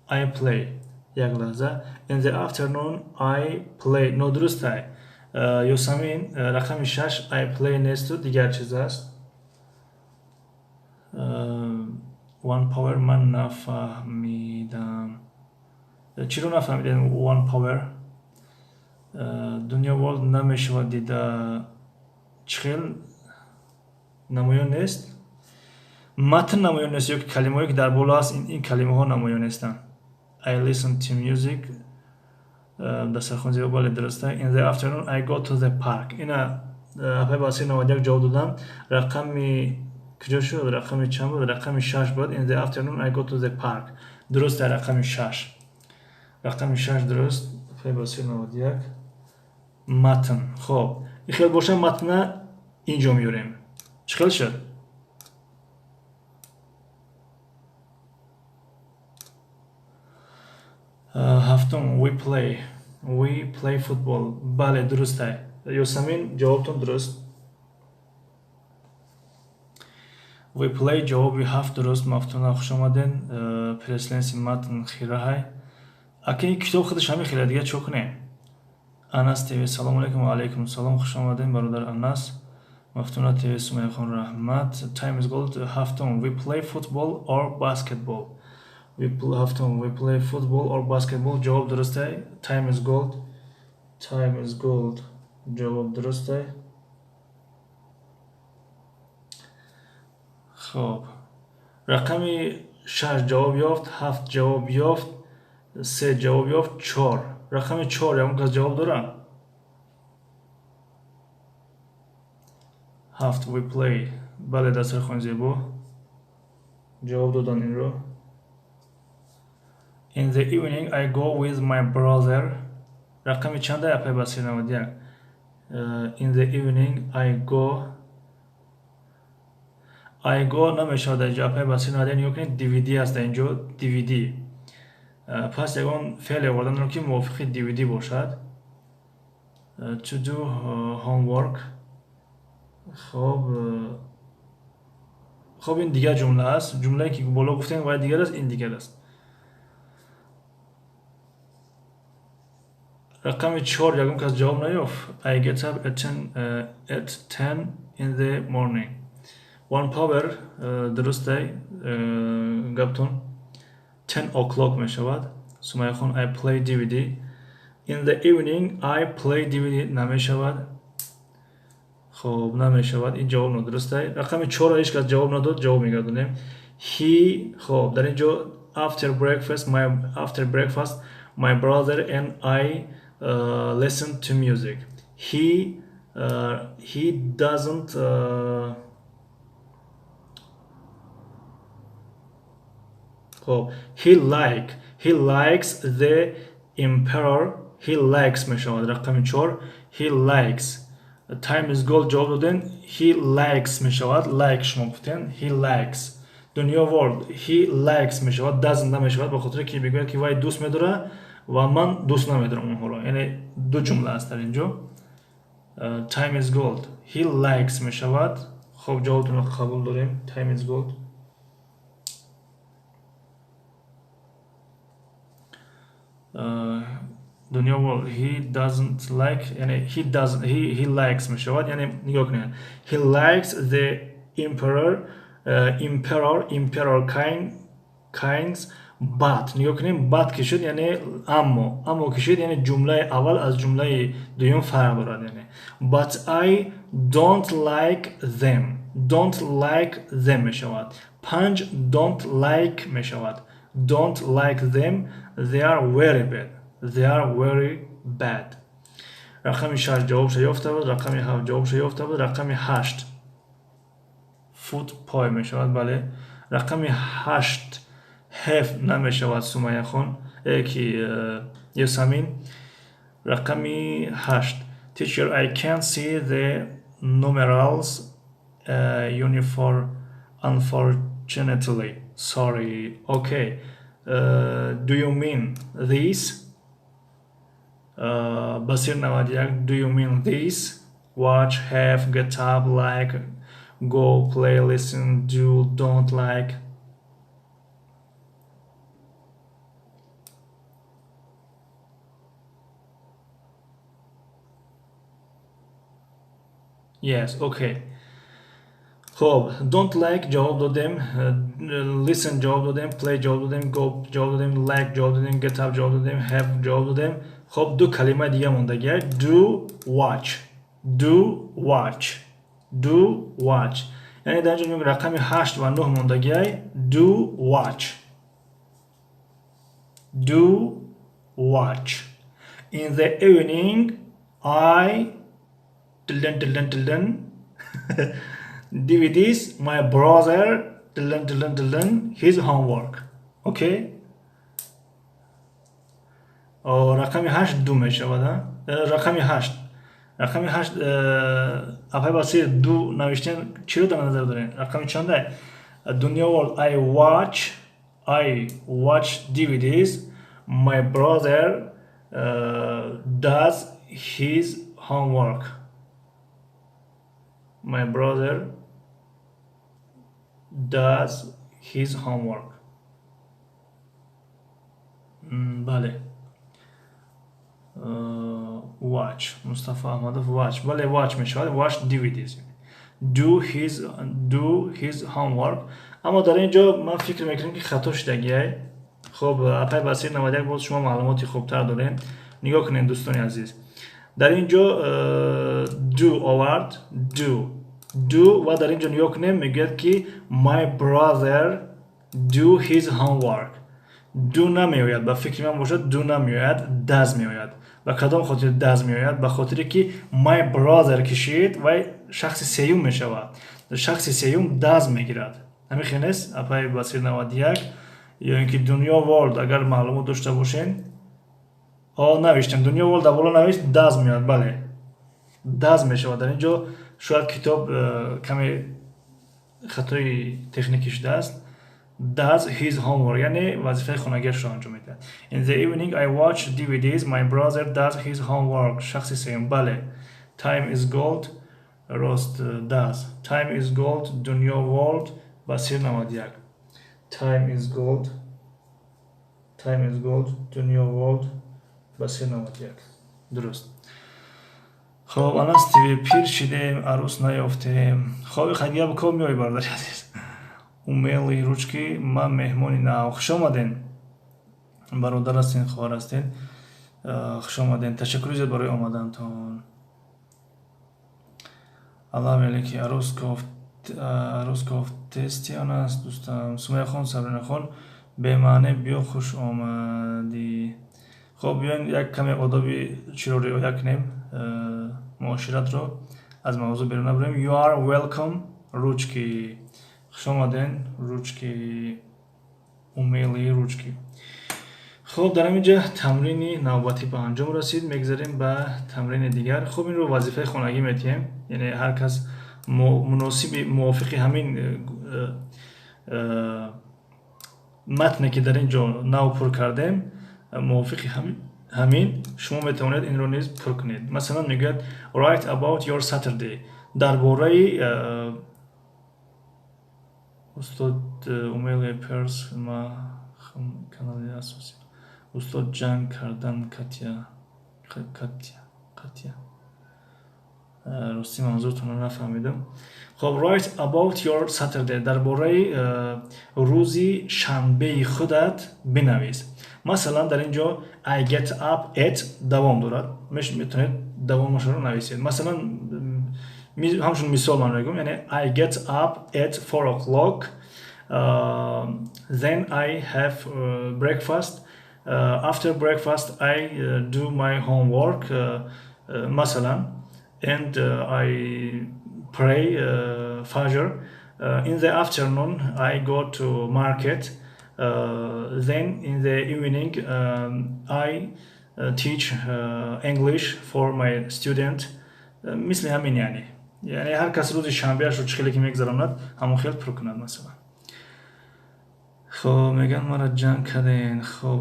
I play. Як лаҳза. In the afternoon I play. Нодурустай. Ёсамин, рақами 6 I play несту дигар чиз аст. One power ман нафаҳмидам. Чиро нафаҳмидем one power? Дунё world намешавад дида. Чӣ хел намоён нест? Матн намоён нест ё ки калимаҳое ки дар боло аст, ин калимаҳо намоён нестанд. I listen to music. Дастархон зебо, бале, дуруста. In the afternoon I go to the park. Ина апай Басир 91 ҷавоб додам. Рақами куҷо шуд? Рақами чанд буд? Рақами 6 буд. In the afternoon I go to the park. Дуруст, дар рақами 6. Рақами 6 дуруст. Апай Басир 91. Матн. Хоб, ин хел боша, матна инҷо меёрем. Чӣ хел шуд? Ҳафтум we play. We play football. Бале, дурустай. Ёсамин, ҷавобтон дуруст. We play ҷавоби ҳафт дуруст. Мафтуна, хуш омаден. Пресленси матн хираҳай. Ака, ин китоб худаш ҳамин хела, дигар чӣ кунем? Анас ТВ, салому алейкум. Ва алейкум салом, хуш омаден, бародар Анас. Мафтуна ТВ, Сумайяхон, раҳмат. Time is gold. Ҳафтум we play football or basketball. We ҳафтум we play football or basketball ҷавоб дурустай. Time is gold. Time is gold ҷавоб дурустай. Хоб, рақами 6 ҷавоб ёфт, 7 ҷавоб ёфт, 3 ҷавоб ёфт, 4. Рақами 4 ягон кас ҷавоб дора? 7 we play. Бале, дастархони зебо. Ҷавоб додан инро. In the evening I go with my brother. Рақами чанда, апай Басир 91? In the evening I go. I go намешавад дар инҷо, апай Басир 91, нигоҳ кунед, DVD аст дар инҷо, DVD. Пас ягон феъле оварданро ки мувофиқи DVD бошад. To do homework. Хоб, ин дигар ҷумла аст. Ҷумлае ки боло гуфтем вай дигар аст, ин дигар аст. Рақами 4 ягон кас ҷавоб наёфт. I get up at 10 in the morning. One power дурустай гаптон. 10 o'clock мешавад. Сумайяхон, I play DVD. In the evening I play DVD намешавад. Хоб, намешавад. Ин ҷавоб нодурустай. Рақами 4 ҳеҷ кас ҷавоб надод, ҷавоб мегардонем. He, хоб, дар ин ҷо after breakfast my brother and I listen to music. He doesn't хоб, he likes the emperor. He likes мешавад рақами 4. He likes. Time is gold ҷавоб додем. He likes мешавад. Like шумо гуфтем. He likes. Дунё world. He likes мешавад. Doesn't намешавад, ба хотире ки мегӯяд ки вай дӯст медорад ва ман дӯст намедорам онҳоро. Яъне ду ҷумла аст дар инҷо. Time is gold. He likes мешавад. Хоб, ҷавобтонро қабул дорем. Time is gold. Дунё world. He doesn't like, яъне he doesn't, he likes мешавад. Яъне нигоҳ кунед. He likes the emperor. Emperor, emperor, kind, kinds, but. Нигоҳ кунем, but ки шуд, яъне аммо, аммо ки шуд, яъне ҷумлаи аввал аз ҷумлаи дуюм фарқ дорад, яъне but I don't like them. Don't like them мешавад. Панҷ don't like мешавад. Don't like them. They are very bad. They are very bad. Рақами 6 ҷавобша ёфта буд, рақами 7 ҷавобша ёфта буд, рақами 8 foot, пой мешавад, бале. Рақами 8 have намешавад, Сумайяхон, ки Ёсамин. Рақами 8. Teacher, I can't see the numerals uniform, unfortunately. Sorry. Okay. Do you mean this? Басир 91. Do you mean this? Watch, have, get up, like, go, play, listen, do, don't like. Yes, okay. Хоб, don't like ҷавоб додем, listen ҷавоб додем, play ҷавоб додем, go ҷавоб додем, like ҷавоб додем, get up ҷавоб додем, have ҷавоб додем. Хоб, ду калимаи дига мондагия. Do, watch. Do, watch. Do, watch. Яъне дар инҷо рақами 8 ва 9 мондагиай. Do, watch. Do, watch. In the evening I dilin dilin dilin DVDs, my brother dilin dilin dilin his homework. Okay? Рақами 8 do мешавад, рақами 8. Рақами 8, апай Басир, do навиштем, чиро дар назар дорем? Рақами чанда? Дунё World. I watch DVDs. My brother does his homework. My brother does his homework. Бале, watch. Мустафа Аҳмадов, watch, бале, watch мешавад. Watch DVDs, do his homework. Аммо дар ин ҷо ман фикр мекунам, ки хато шудагиай. Хоб, апай Басир 91, боз шумо маълумоти хубтар дорем. Нигоҳ кунед, дӯстони азиз, дар ин ҷо do овард, do, ва дар ин ҷо нигоҳ кунем, мегӯяд, ки my brother do his homework. Do намеояд, ба фикри ман бошад, do намеояд, does меояд. Ба кадом хотир does меояд? Ба хотире ки my brother кишид, вай шахси сеюм мешавад, шахси сеюм does мегирад. Ҳамин хел нест, апай Басир 91 ё ин ки Дунё World, агар маълумот дошта бошен? О, навиштем, Дунё World дар боло навишт, does меояд, бале, does мешавад. Дар ин ҷо шояд китоб каме хатои техникӣ шудааст. Does his homework, яъне вазифаи хонагиашро анҷом медиҳад. In the evening I watch DVDs, my brother does his homework. Шахси сеюм, бале. Time is gold, рост, does. Time is gold, Дунё World, Басир 91. Time is gold, time is gold, Дунё World, Басир 91, дуруст. Хоб, Анас ТВ, пир шидем, арӯс наёфтем. Хоб, хадия бикоб меои, бародари азиз. Умелые ручки, ман меҳмони нав, хуш омаден, бародар ҳастен, хоҳар ҳастен, хуш омаден, ташаккури зиёд барои омадантон. Аллах мелики, арӯс кофтести, анас дӯстам, Сумайяхон, Сабринахон, бемаъне биё, хуш омадӣ. Хоб, биён як каме одоби чиро риоя кунем, муоширатро, аз мавзӯъ берун набурем. You are welcome, ручки, хуш омаден, ручки, умелые ручки. Хуб, дар ҳамин ҷа тамрини навбатӣ ба анҷом расид, мегзарем ба тамрини дигар. Хуб, инро вазифаи хонагӣ метиҳем, яъне ҳар кас муносиби мувофиқи ҳамин матне, ки дар ин ҷо нав пур кардем, мувофиқи ҳамин шумо метавонед инро низ пур кунед. Масалан, мегӯяд: write about your Saturday, дар бораи устод умелые перс ма канали асосӣ, устод ҷанг кардан, катя, катя, катя. Рости манзуртонро нафаҳмидам. Хоб, write about your Saturday, дар бораи рӯзи шанбеи худат бинавис. Масалан, дар ин ҷо I get up at давом дорад, метавонед давомашро нависед. Масалан, ҳамчун мисол ман мегӯям, яъне I get up at 4 o'clock, then I have breakfast, after breakfast I do my homework, масалан, and I pray Fajr, in the afternoon I go to market, then in the evening I teach English for my student. Мисли ҳамин, яъне ҳар кас рӯзи шанбеашро чӣ хеле ки мегузаронад, ҳамон хел пур кунад, масалан. Хоб, мегӯянд мара ҷанг карден. Хоб,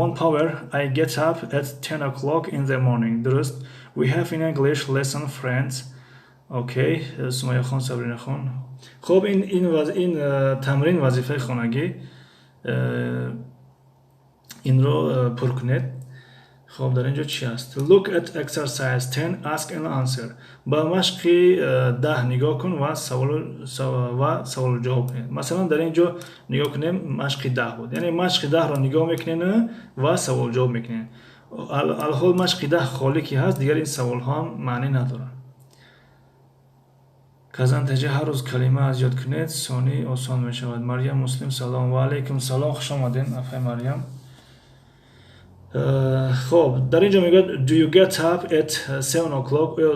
one power, I get up at 10 o'clock in the morning. Дуруст. We have in English lesson friends. Окей, Сумайяхон, Сабринахон. Хоб, ин тамрин вазифаи хонагӣ, инро пур кунед. Хоб, дар ин ҷо чӣ аст? Look at exercise 10, ask and answer. Ба машқи 10 нигоҳ кун ва саволу ҷавоб кунед. Масалан, дар ин ҷо нигоҳ кунем, машқи 10 буд, яъне машқи 10-ро нигоҳ мекунед ва саволу ҷавоб мекунед. Алҳол машқи 10 холӣ ки ҳаст, дигар ин саволҳо ҳам маънӣ надоранд. Казантаҷа, ҳар рӯз калима аз ёд кунед, сонӣ осон мешавад. Марьям Муслим, салом. Ва алайкум салом, хуш омадем, афай Марьям. Хоб, дар ин ҷо мегӯяд: do you get up at 7 o'clock? Оё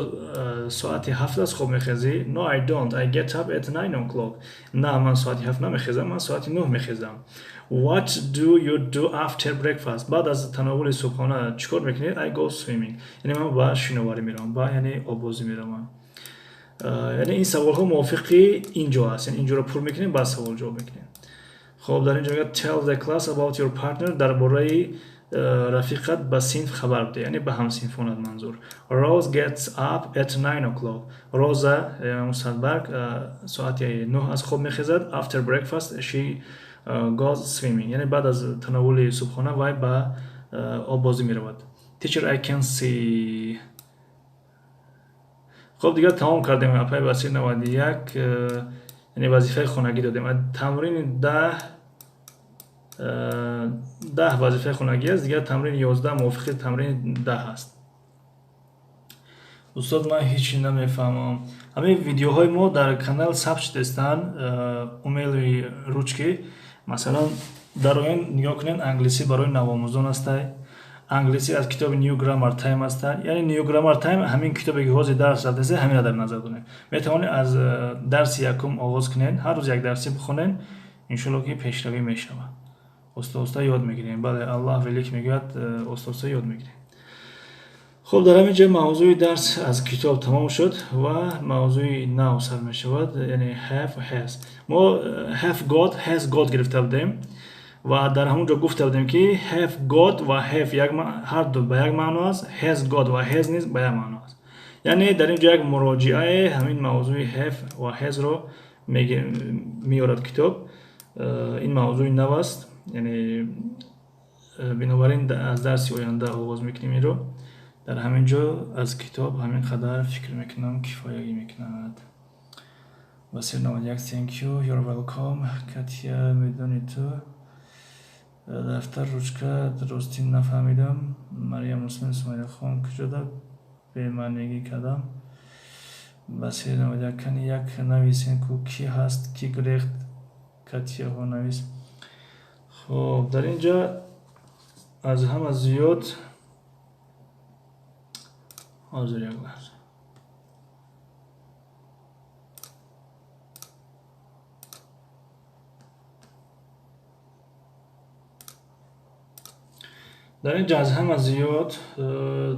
соати 7 аз хоб мехезӣ? No, I don't, I get up at 9 o'clock. На, ман соати 7 намехезам, ман соати 9 мехезам. What do you do after breakfast? Баъд аз тановули субҳона чӣ кор мекунед? I go swimming, яъне ман ба шиноварӣ меравам, ба яъне оббозӣ меравам. Яъне ин саволҳо мувофиқи ин ҷо аст, яъне ин ҷоро пур мекунем, баъд савол ҷавоб мекунем. Хоб, дар ин ҷо мегӯяд: tell the class about your partner. Дар бораи рафиқат ба синф хабар бидеҳ, яъне ба ҳамсинфонат манзур. Rose gets up at 9 o'clock. Роза Мусадбарг соати 9 аз хоб мехезад. After breakfast she goes swimming, яъне баъд аз тановули субҳона вай ба оббозӣ меравад. Teacher, I can see. Хоб, дигар тамом кардем, апай Басир 91, яъне вазифаи хонагӣ додем. Тамрини 10 вазифаи хонагӣ аст, дигар тамрини 11 мувофиқи тамрини 10 аст. Устод, ман ҳеҷ намефаҳмам. Ҳамин видеоҳои мо дар канал сабт шудастанд, умелые ручки. Масалан, дар оян нигоҳ кунед, англисӣ барои навомӯзон астай, англисӣ аз китоби New Grammar Time аста. Яъне New Grammar Time ҳамин китобе ки ҳозир дарс рафтасе, ҳаминро дар назар дорем. Метавонед аз дарси якум оғоз кунед, ҳар рӯз як дарсӣ бихонед, иншоалло ки пешравӣ мешавад, оста оста ёд мегирем. Бале, Аллоҳ велик мегӯяд, оста оста ёд мегирем. Хуб, дар ҳамин ҷо мавзӯи дарс аз китоб тамом шуд ва мавзӯи нав сар мешавад, яъне have, has. Мо have got, has got гирифта будем ва дар ҳамон ҷо гуфта будем, ки have got ва have ҳар ду ба як маъно аст, has got ва has низ ба як маъно аст. Яъне дар ин ҷо як муроҷиае ҳамин мавзӯи have ва has-ро меорад китоб. Ин мавзӯи нав аст, яъне бинобар ин аз дарси оянда оғоз мекунем инро. Дар ҳамин ҷо аз китоб ҳамин қадар фикр мекунам кифоягӣ мекунад. Басир 91, thank you, you're welcome. Катя, медонӣ ту дафтар, ручка, ростӣ нафаҳмидам. Марьям Муслим, Сумайяхон, куҷода бемаънигӣ кардам? Басир 91, кани як нависен ку, кӣ ҳаст, кӣ гурехт? Катяҳо, навис. Хоб, дар ин ҷо аз ҳама зиёд, ҳозир, як лаҳза. Дар ин ҷо аз ҳама зиёд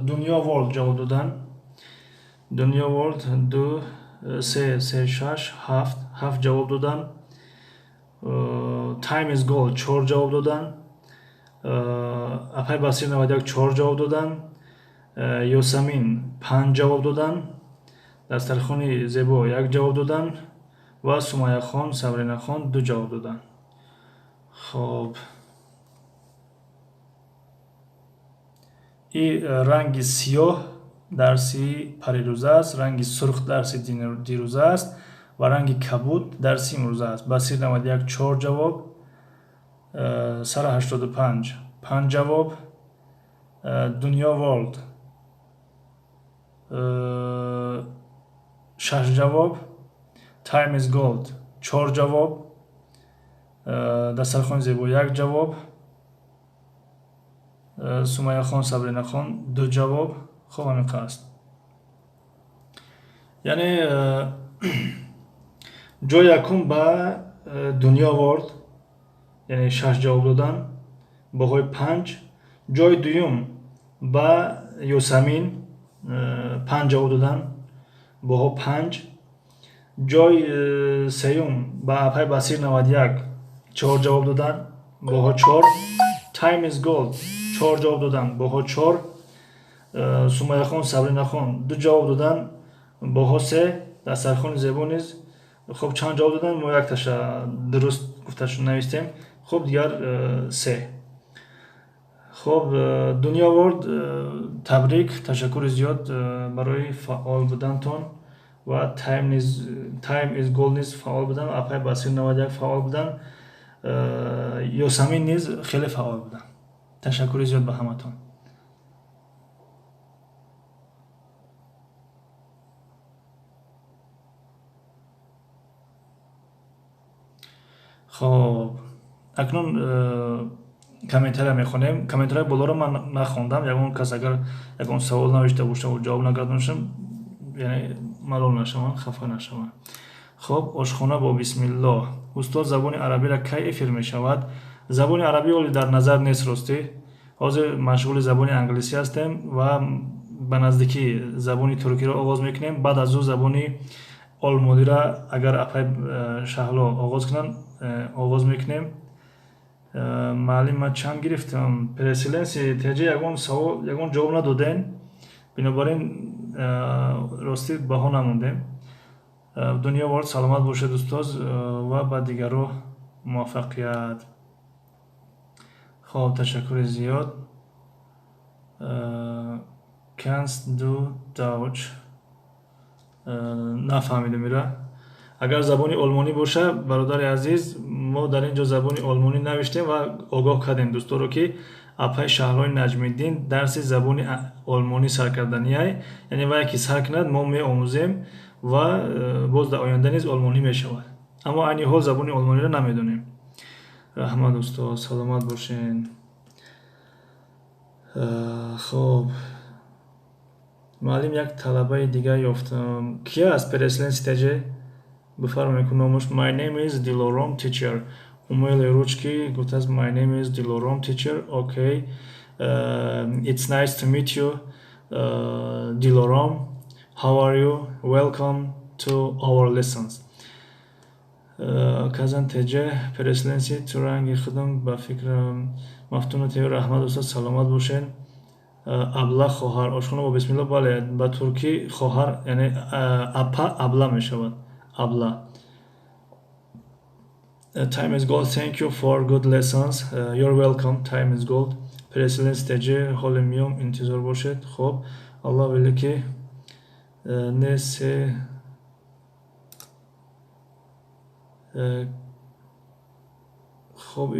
Дунё World ҷавоб додан. Дунё World ду, се, се, шаш, ҳафт, ҳафт ҷавоб додан. Time is gold чор ҷавоб додан. Апай Басир 91 чор ҷавоб додан. Ёсамин панҷ ҷавоб додан. Дастархони зебо як ҷавоб додан ва Сумайяхон, Сабринахон ду ҷавоб додан. Хоб, и ранги сиёҳ дарси парирӯза аст, ранги сурх дарси дирӯза аст ва ранги кабуд дарси имрӯза аст. Басир 91 4 ҷавоб, Сара 85 5 ҷавоб, Дунё Ворлд 6 ҷавоб, Time is Gold 4 ҷавоб, Дастархони зебо 1 ҷавоб, Сумайяхон Сабринахон 2 ҷавоб. Хуб, ҳамин қадр аст. Яъне ҷои якум ба Дунё Ворд, яъне 6 ҷавоб додан, баҳои 5. Ҷои дуюм ба Ёсамин 5 ҷавоб додан, баҳо 5. Ҷои сеюм ба апай Басир 91 4 ҷавоб додан, баҳо 4. Time is Gold 4 ҷавоб додан, баҳо 4. Сумайяхон Сабринахон 2 ҷавоб додан, баҳо 3. Дастархони зебо низ хуб чанд ҷавоб додан, мо якташа дуруст гуфташу навистем. Хуб, дигар 3. Хуб, Дунё Ворд, табрик, ташаккури зиёд барои фаъол будантон ва Time is Gold низ фаъол будан, апай Басир 91 фаъол будан, Ёсамин низ хеле фаъол будан. Ташаккури зиёд ба ҳаматон. Хоб, акнун комментария мехонем. Комментарияи болоро ман нахондам. Ягон кас агар ягон савол навишта бошад ва ҷавоб нагардонашам, яъне малол нашаванд, хафа нашаванд. Хоб, ошхона бо бисмиллоҳ. Устод, забони арабиро кай эфир мешавад? Забони арабӣ ҳоле дар назар нест, ростӣ. Ҳозир машғули забони англисӣ ҳастем ва ба наздикӣ забони туркиро оғоз мекунем. Баъд аз ӯ забони олмониро агар апай Шаҳло оғоз кунанд, оғоз мекунем. Маълим, ман чанд гирифтам? Переселенси теҷа ягон савол, ягон ҷавоб надодем. Бинобар ин ростӣ баҳо намондем. Дунё Ворд, саломат бошед устоз ва ба дигарро муваффақият. Хоб, ташаккури зиёд. Kannst du Deutsch? Нафаҳмидам ира. Агар забони олмонӣ боша, бародари азиз, мо дар ин ҷо забони олмонӣ навиштем ва огоҳ кардем дӯсторо, ки апай Шаҳлои Наҷмиддин дарси забони олмонӣ сар карданиай. Яъне вае ки сар кунад, мо меомӯзем ва боз дар оянда низ олмонӣ мешавад. Аммо айни ҳол забони олмониро намедонем. Раҳмат устод, саломат бошен. Хоб, маълим, як талабаи дигар ёфтам. Кия аст переселенси теҷе? Бифармоед, ку номаш. My name is Dilorom teacher. Умели ручки гуфтааст my name is Dilorom teacher. Okay. It's nice to meet you, Dilorom. How are you? Welcome to our lessons. Казан теҷе переселенси ту ранги худам ба фикрам мафтуна теё. Раҳмат устод, саломат бошед. Абла хоҳар, ошхона бо бисмиллоҳ. Бале, ба туркӣ хоҳар, яъне апа абла мешавад. Абла. Time is gold. Thank you for good lessons. You're welcome. Time is gold. Переселенс теҷе ҳоле миём, интизор бошед. Хоб, Аллоҳ велики не се хоб,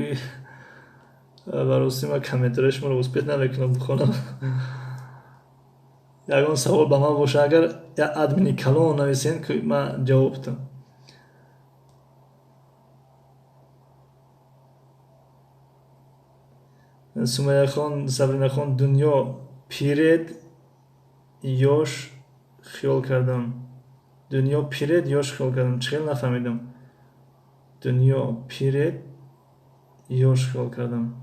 ба ростӣ ман комментарияи шуморо успеть намекунам бихонам. Ягон савол ба ман боша, агар як админи калон нависен, ки ман ҷавоб дам. Сумайяхон Сабринахон, дунё пиред ёш хиёл кардам. Дунё пиред ёш хиёл кардам. Чӣ хел нафаҳмидам. Дунё пиред ёш хиёл кардам.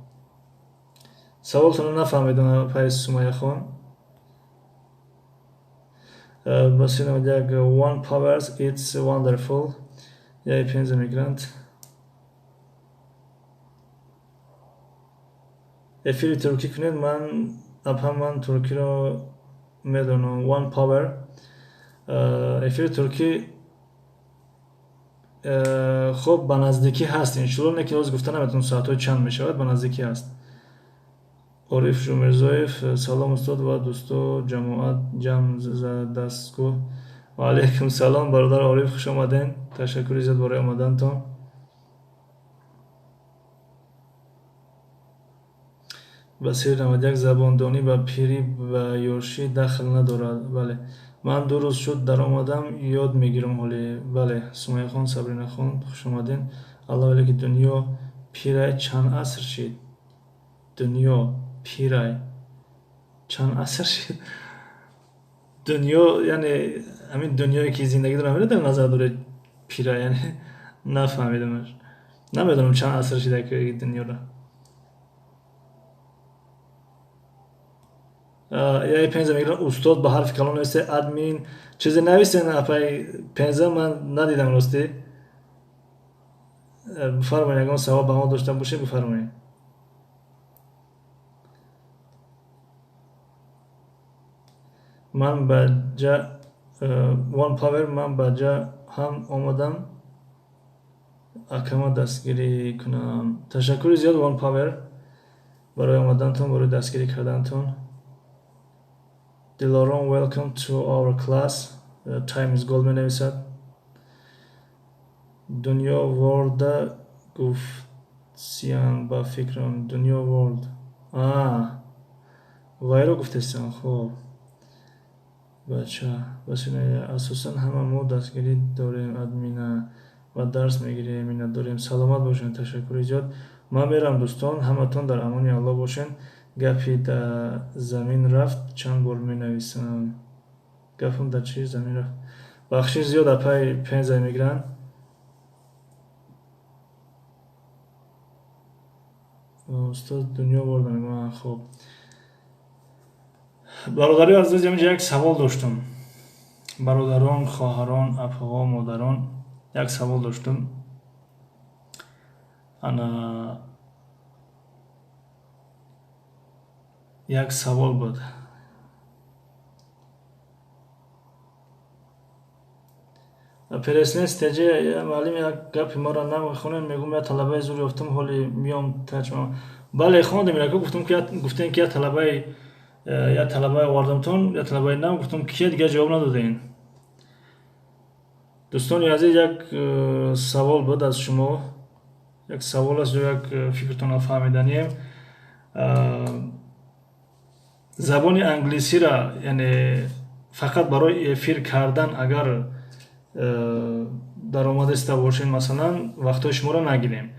Саволтонро нафаҳмидам, апай Сумайяхон. Басир 91 one powers, it's wonderful. Я пенза мигрант. Эфири туркӣ кунед, ман апа, ман туркиро медонам. One power. Эфири туркӣ хоб ба наздикӣ ҳаст иншоалло, не ки ҳозир гуфта наметавонам соатҳои чанд мешавад, ба наздикӣ ҳаст. Ориф Жумирзоев: салом, устод ва дӯсто, ҷамоат ҷамъ дастгоҳ. Ва алайкум салом, бародар Ориф, хуш омаден, ташаккури зиёд барои омадантон. Басир 91: забондонӣ ба пирӣ ба ёшӣ дахл надорад. Бале, ман 2 рӯз шуд даромадам, ёд мегирам ҳоле. Бале, Сумайяхон, Сабринахон, хуш омаден. Алло, ки дунё пирай, чанд аср шид? Дунё пирай, чанд аср шид? Дунё, яъне ҳамин дунёе ки зиндагӣ дорам, дар назар доред пирай? Яъне нафаҳмидамаш, намедонам чанд аср шида дунёро. Яй Пенза мегирам, устод ба ҳарфи калон нависе, админ чизе нависен. Апай Пенза, ман надидам, ростӣ. Бифармоед, ягон савол ба мо дошта бошед, бифармоед. Ман ба ҷа One Power, ман ба ҷа ҳам омадам акама дастгирӣ кунам. Ташаккури зиёд, One Power, барои омадантон, барои дастгирӣ кардантон. Дилором, welcome to our class. Time is gold менависад. Дунё ворда гуфтсиян, ба фикрам, дунё ворд вайро гуфтесиян. Хоб, бача, асосан ҳама мо дастгирӣ дорем админа ва дарс мегирем, миннатдорем. Саломат бошед, ташаккури зиёд. Ман мерам, дӯстон, ҳаматон дар амони Аллоҳ бошед. Гапи да замин рафт, чанд бор менависам, гапам дар чи замин рафт? Бахшиш зиёд, апай Пенза мегиранд. Устод, дунё бурдам. Хоб, бародари азиз, инҷа як савол доштум. Бародарон, хоҳарон, апаҳо, модарон, як савол доштум. Ана, як савол буд. Переснес теҷе, муаллим, як гапи моро намехонем, мегӯм, як талабаи зур ёфтам, ҳоли миём тарҷума. Бале, хондем. Яко гуфтам, ки гуфтем, ки як талабаи овардамтон, як талабаи нав. Гуфтам, кия, дигар ҷавоб надодем. Дӯстони азиз, як савол буд аз шумо, як савол аст ё як фикртонро фаҳмиданием. Забони англисиро, яъне фақат барои эфир кардан агар даромадаиста бошед, масалан, вақтҳои шуморо нагирем.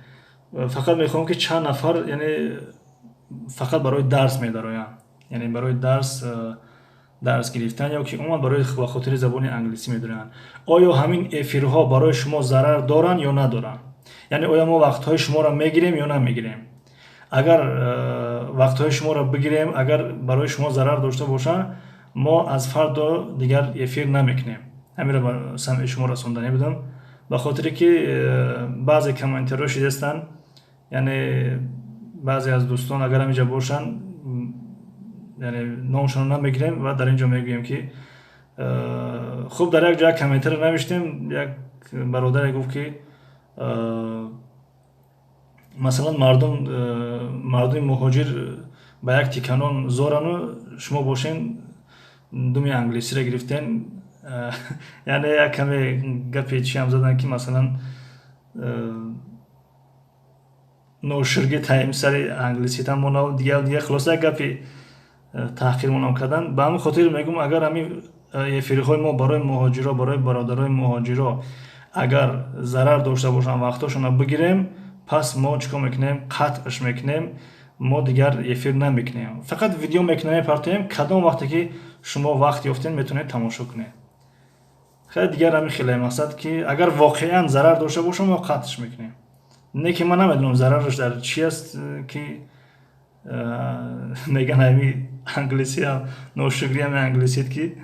Фақат мехоҳам, ки чанд нафар, яъне фақат барои дарс медароянд, яъне барои дарс гирифтан ё ки умуман барои ба хотири забони англисӣ медароянд. Оё ҳамин эфирҳо барои шумо зарар доранд ё надоранд? Яъне оё мо вақтҳои шуморо мегирем ё намегирем? Агар вақтҳои шуморо бигирем, агар барои шумо зарар дошта бошанд, мо аз фардо дигар эфир намекунем. Ҳаминро ба самъи шумо расонданӣ будам, ба хотире ки баъзе комментариҳо шидастанд, яъне баъзе аз дӯстон агар ҳаминҷа бошанд, яъне номшонро намегирем ва дар ин ҷо мегӯем, ки хуб, дар як ҷо як комментаре навиштем, як бародаре гуфт, ки масалан, мардуми муҳоҷир ба як тиканон зорану шумо бошен думи англисиро гирифтен. Яъне як каме гапи чиам задан, ки масалан, ноширги таим сари англиситам дигар дигар, хулоса, як гапи таҳқирмонам кардан. Ба ҳамин хотир мегӯм, агар ҳамин эфирҳои мо барои муҳоҷиро, барои бародарои муҳоҷиро агар зарар дошта бошанд, вақтҳошонро бигирем, пас мо чӣ кор мекунем? Қатъш мекунем, мо дигар эфир намекунем, фақат видео мекунем, мепартоем. Кадом вақте ки шумо вақт ёфтем, метавонед тамошо кунед. Хеле дигар ҳамин хеле мақсад, ки агар воқеан зарар дошта бошам, мо қатъш мекунем. Не ки ман намедонам зарараш дар чи аст, ки меган ҳами англисиам ношукриам англисит, ки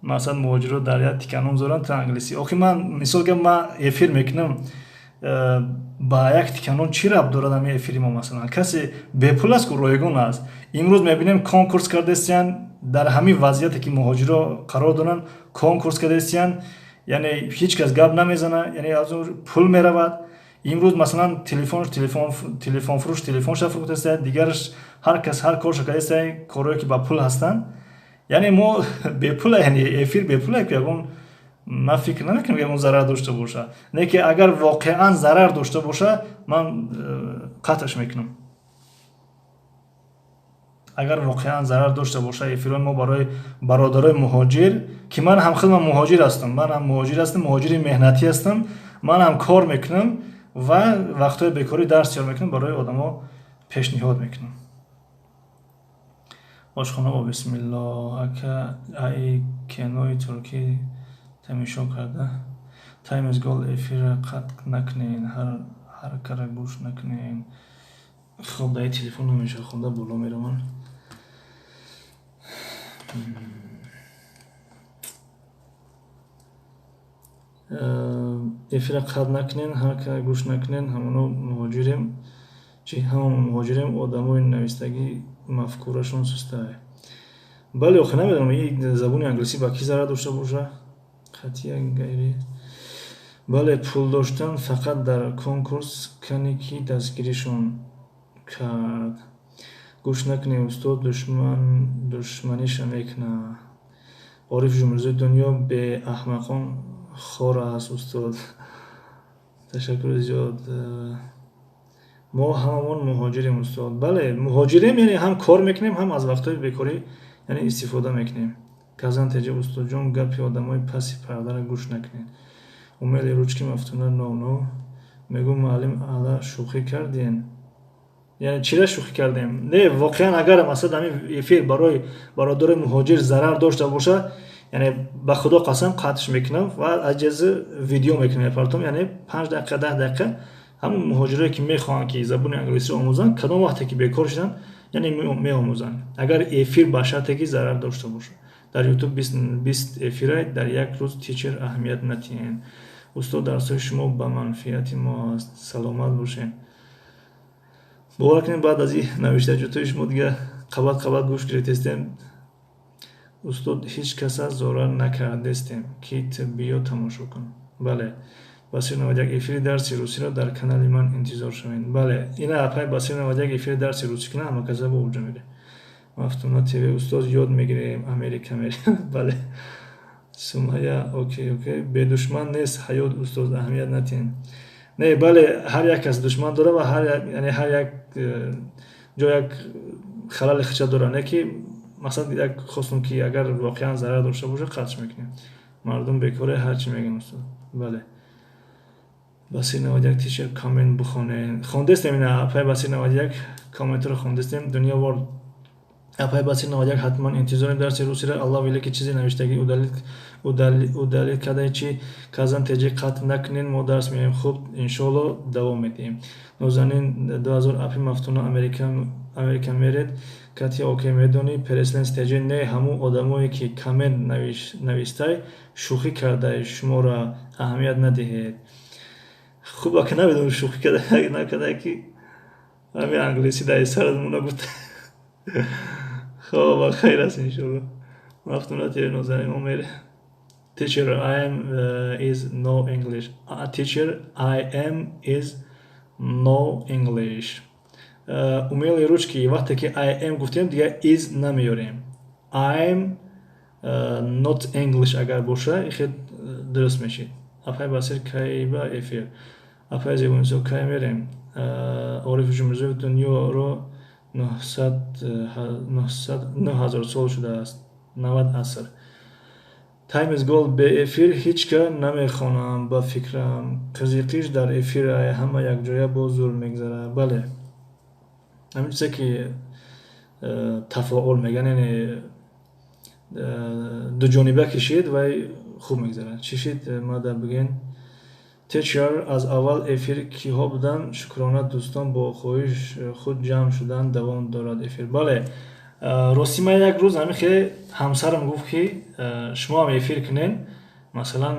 масалан, муҳоҷиро дар як тиканон зоранд, то англисӣ. Охи ман мисол гап, ман эфир мекунам, ба як тиканон чӣ рабт дорад ҳами эфири мо? Масалан, касе бепул аст ку, ройгон аст. Имрӯз мебинем, конкурс кардастиянд, дар ҳамин вазъияте ки муҳоҷиро қарор доранд, конкурс кардастиянд, яъне ҳеҷ кас гап намезана, яъне аз он пул меравад. Имрӯз масалан телефонфурӯш телефонша фурӯхтааста, дигараш ҳар кас ҳар корша кардааста, корҳое ки ба пул ҳастанд. Яъне мо бепула, яъне эфир бепула, ки ягон ман фикр намекунам, ягон зарар дошта боша. Не ки агар воқеан зарар дошта боша, ман қатъш мекунам. Агар воқеан зарар дошта боша эфирои мо барои бародарои муҳоҷир, ки ман ҳам худман муҳоҷир ҳастам, ман ҳам муҳоҷир ҳастам, муҳоҷири меҳнатӣ ҳастам, ман ҳам кор мекунам ва вақтҳои бекорӣ дарс тиёр мекунам, барои одамо пешниҳод мекунам. Ошхона бо бисмиллоҳ. Ака, ай кинои туркӣ тамошо карда. Time is gold. Эфира қатъ накунен, ҳар кара гӯш накунен. Хоб, дар телефон намеша хонда, боло меравам. Эфира қатъ накунен, ҳар кара гӯш накунен, ҳамоно муҳоҷирем. Чи ҳама муҳоҷирем, одамои навистагӣ мафкурашон сустае. Бале, охир намедонам, ин забони англисӣ ба кӣ зарар дошта боша? Қатъия гайри. Бале, пул доштан фақат дар конкурс кане ки дастгиришон кард. Гӯш накунед, устод душманиша мекунад. Ориф Жумурзои, дунё беаҳмақон хор аст, устод. Ташаккури зиёд. Мо ҳамамон муҳоҷирем, устод. Бале, муҳоҷирем, яъне ҳам кор мекунем, ҳам аз вақтҳои бекорӣ яъне истифода мекунем. Казан теҷа, устодҷон, гапи одамои паси пардара гӯш накунед. Умели ручки Мафтуна но но. Мегӯ муаллим ала шӯхӣ кардем. Яъне чира шӯхӣ кардем? Не, воқеан агар масалан ҳамин эфир барои бародарои муҳоҷир зарар дошта боша, яъне ба худо қасам қатъш мекунам ва аҷаза видео мекунам мепартом, яъне 5 дақиқа, 10 дақиқа ҳамон муҳоҷирое ки мехоҳанд ки забони англисиро омӯзанд, кадом вақте ки бекор шуданд, яъне меомӯзанд. Агар эфир ба шарте ки зарар дошта бошад. Дар YouTube 20 эфира дар як рӯз, teacher, аҳамият натиҳед. Устод, дарсҳои шумо ба манфиати мо аст. Саломат бошед. Бовар кунед, баъд аз ин навиштаҷотҳои шумо дигар қабат қабат гӯш гирифтестем. Устод, ҳеҷ каса зарар накардестем, ки биё тамошо кун. Бале, Басир 91, эфири дарси русиро дар канали ман интизор шавед. Бале, ина апай Басир 91 эфири дарси русӣ кунад, ҳама каса бо уҷа мере. Мафтуна ТВ, устод, ёд мегирем, Америка мерем. Бале. Сумая, окей, окей. Бедушман нест ҳаёт, устод, аҳамият натиҳед. Не, бале, ҳар як кас душман дора ва ҳар як, яъне ҳар як ҷо як халали хича дора. Не ки масалан як хостум ки агар воқеан зарар дошта бошад, қатъш мекунем. Мардум бекоре ҳар чӣ мегӯянд, устод. Бале. Басир 91, teacher, коммент бихонед. Хондестем ина апай Басир 91 комментро хондестем. Дунё World, апай Басир 91, ҳатман интизорим дарси русиро. Аллоҳ велики чизе навиштагӣ удалить кардаи чи? Казан теҷи, қатъ накунед, мо дарс меоем. Хуб, иншоалло давом медиҳем. Нозанин 2000, апи Мафтуна Америка меред? Кати окей медонӣ? Переселенец теҷи, не, ҳамун одамое ки коммент навистай, шӯхӣ кардай, шуморо аҳамият надиҳед. Хуб, ака, намедонам шӯхӣ карда накарда, ки ҳамин англисӣ дар саратмона гуфт. Хоб, хайр аст, иншоалло. Мафтуна ТВ, Нозанин, мо мерем. Teacher, I am is no English. Teacher, I am is no English. Умели ручки, вақте ки I am гуфтем, дигар is намеёрем. I'm not English агар боша, хел дуруст мешид. Апай Басир, кай ба эфир? Апай Зебонисо, кай мерем? Ориф Жумурзоев, дунёро 9000 сол шудааст, 90 аср. Time is gold, бе эфир ҳеҷ ка намехонам, ба фикрам. Қизиқиш дар эфир, ҳама якҷоя боз зур мегзарад. Бале, ҳамин чизе ки тафоул мегӯянд, яъне дуҷониба кишид, вай хуб мегзарад. Чӣ шид, мада бигӯен? Teacher, аз аввал эфир киҳо буданд? Шукрона, дӯстон бо хоҳиш худ ҷамъ шуданд, давом дорад эфир. Бале, ростӣ ман як рӯз ҳамин хеле ҳамсарам гуфт, ки шумо ҳам эфир кунед, масалан,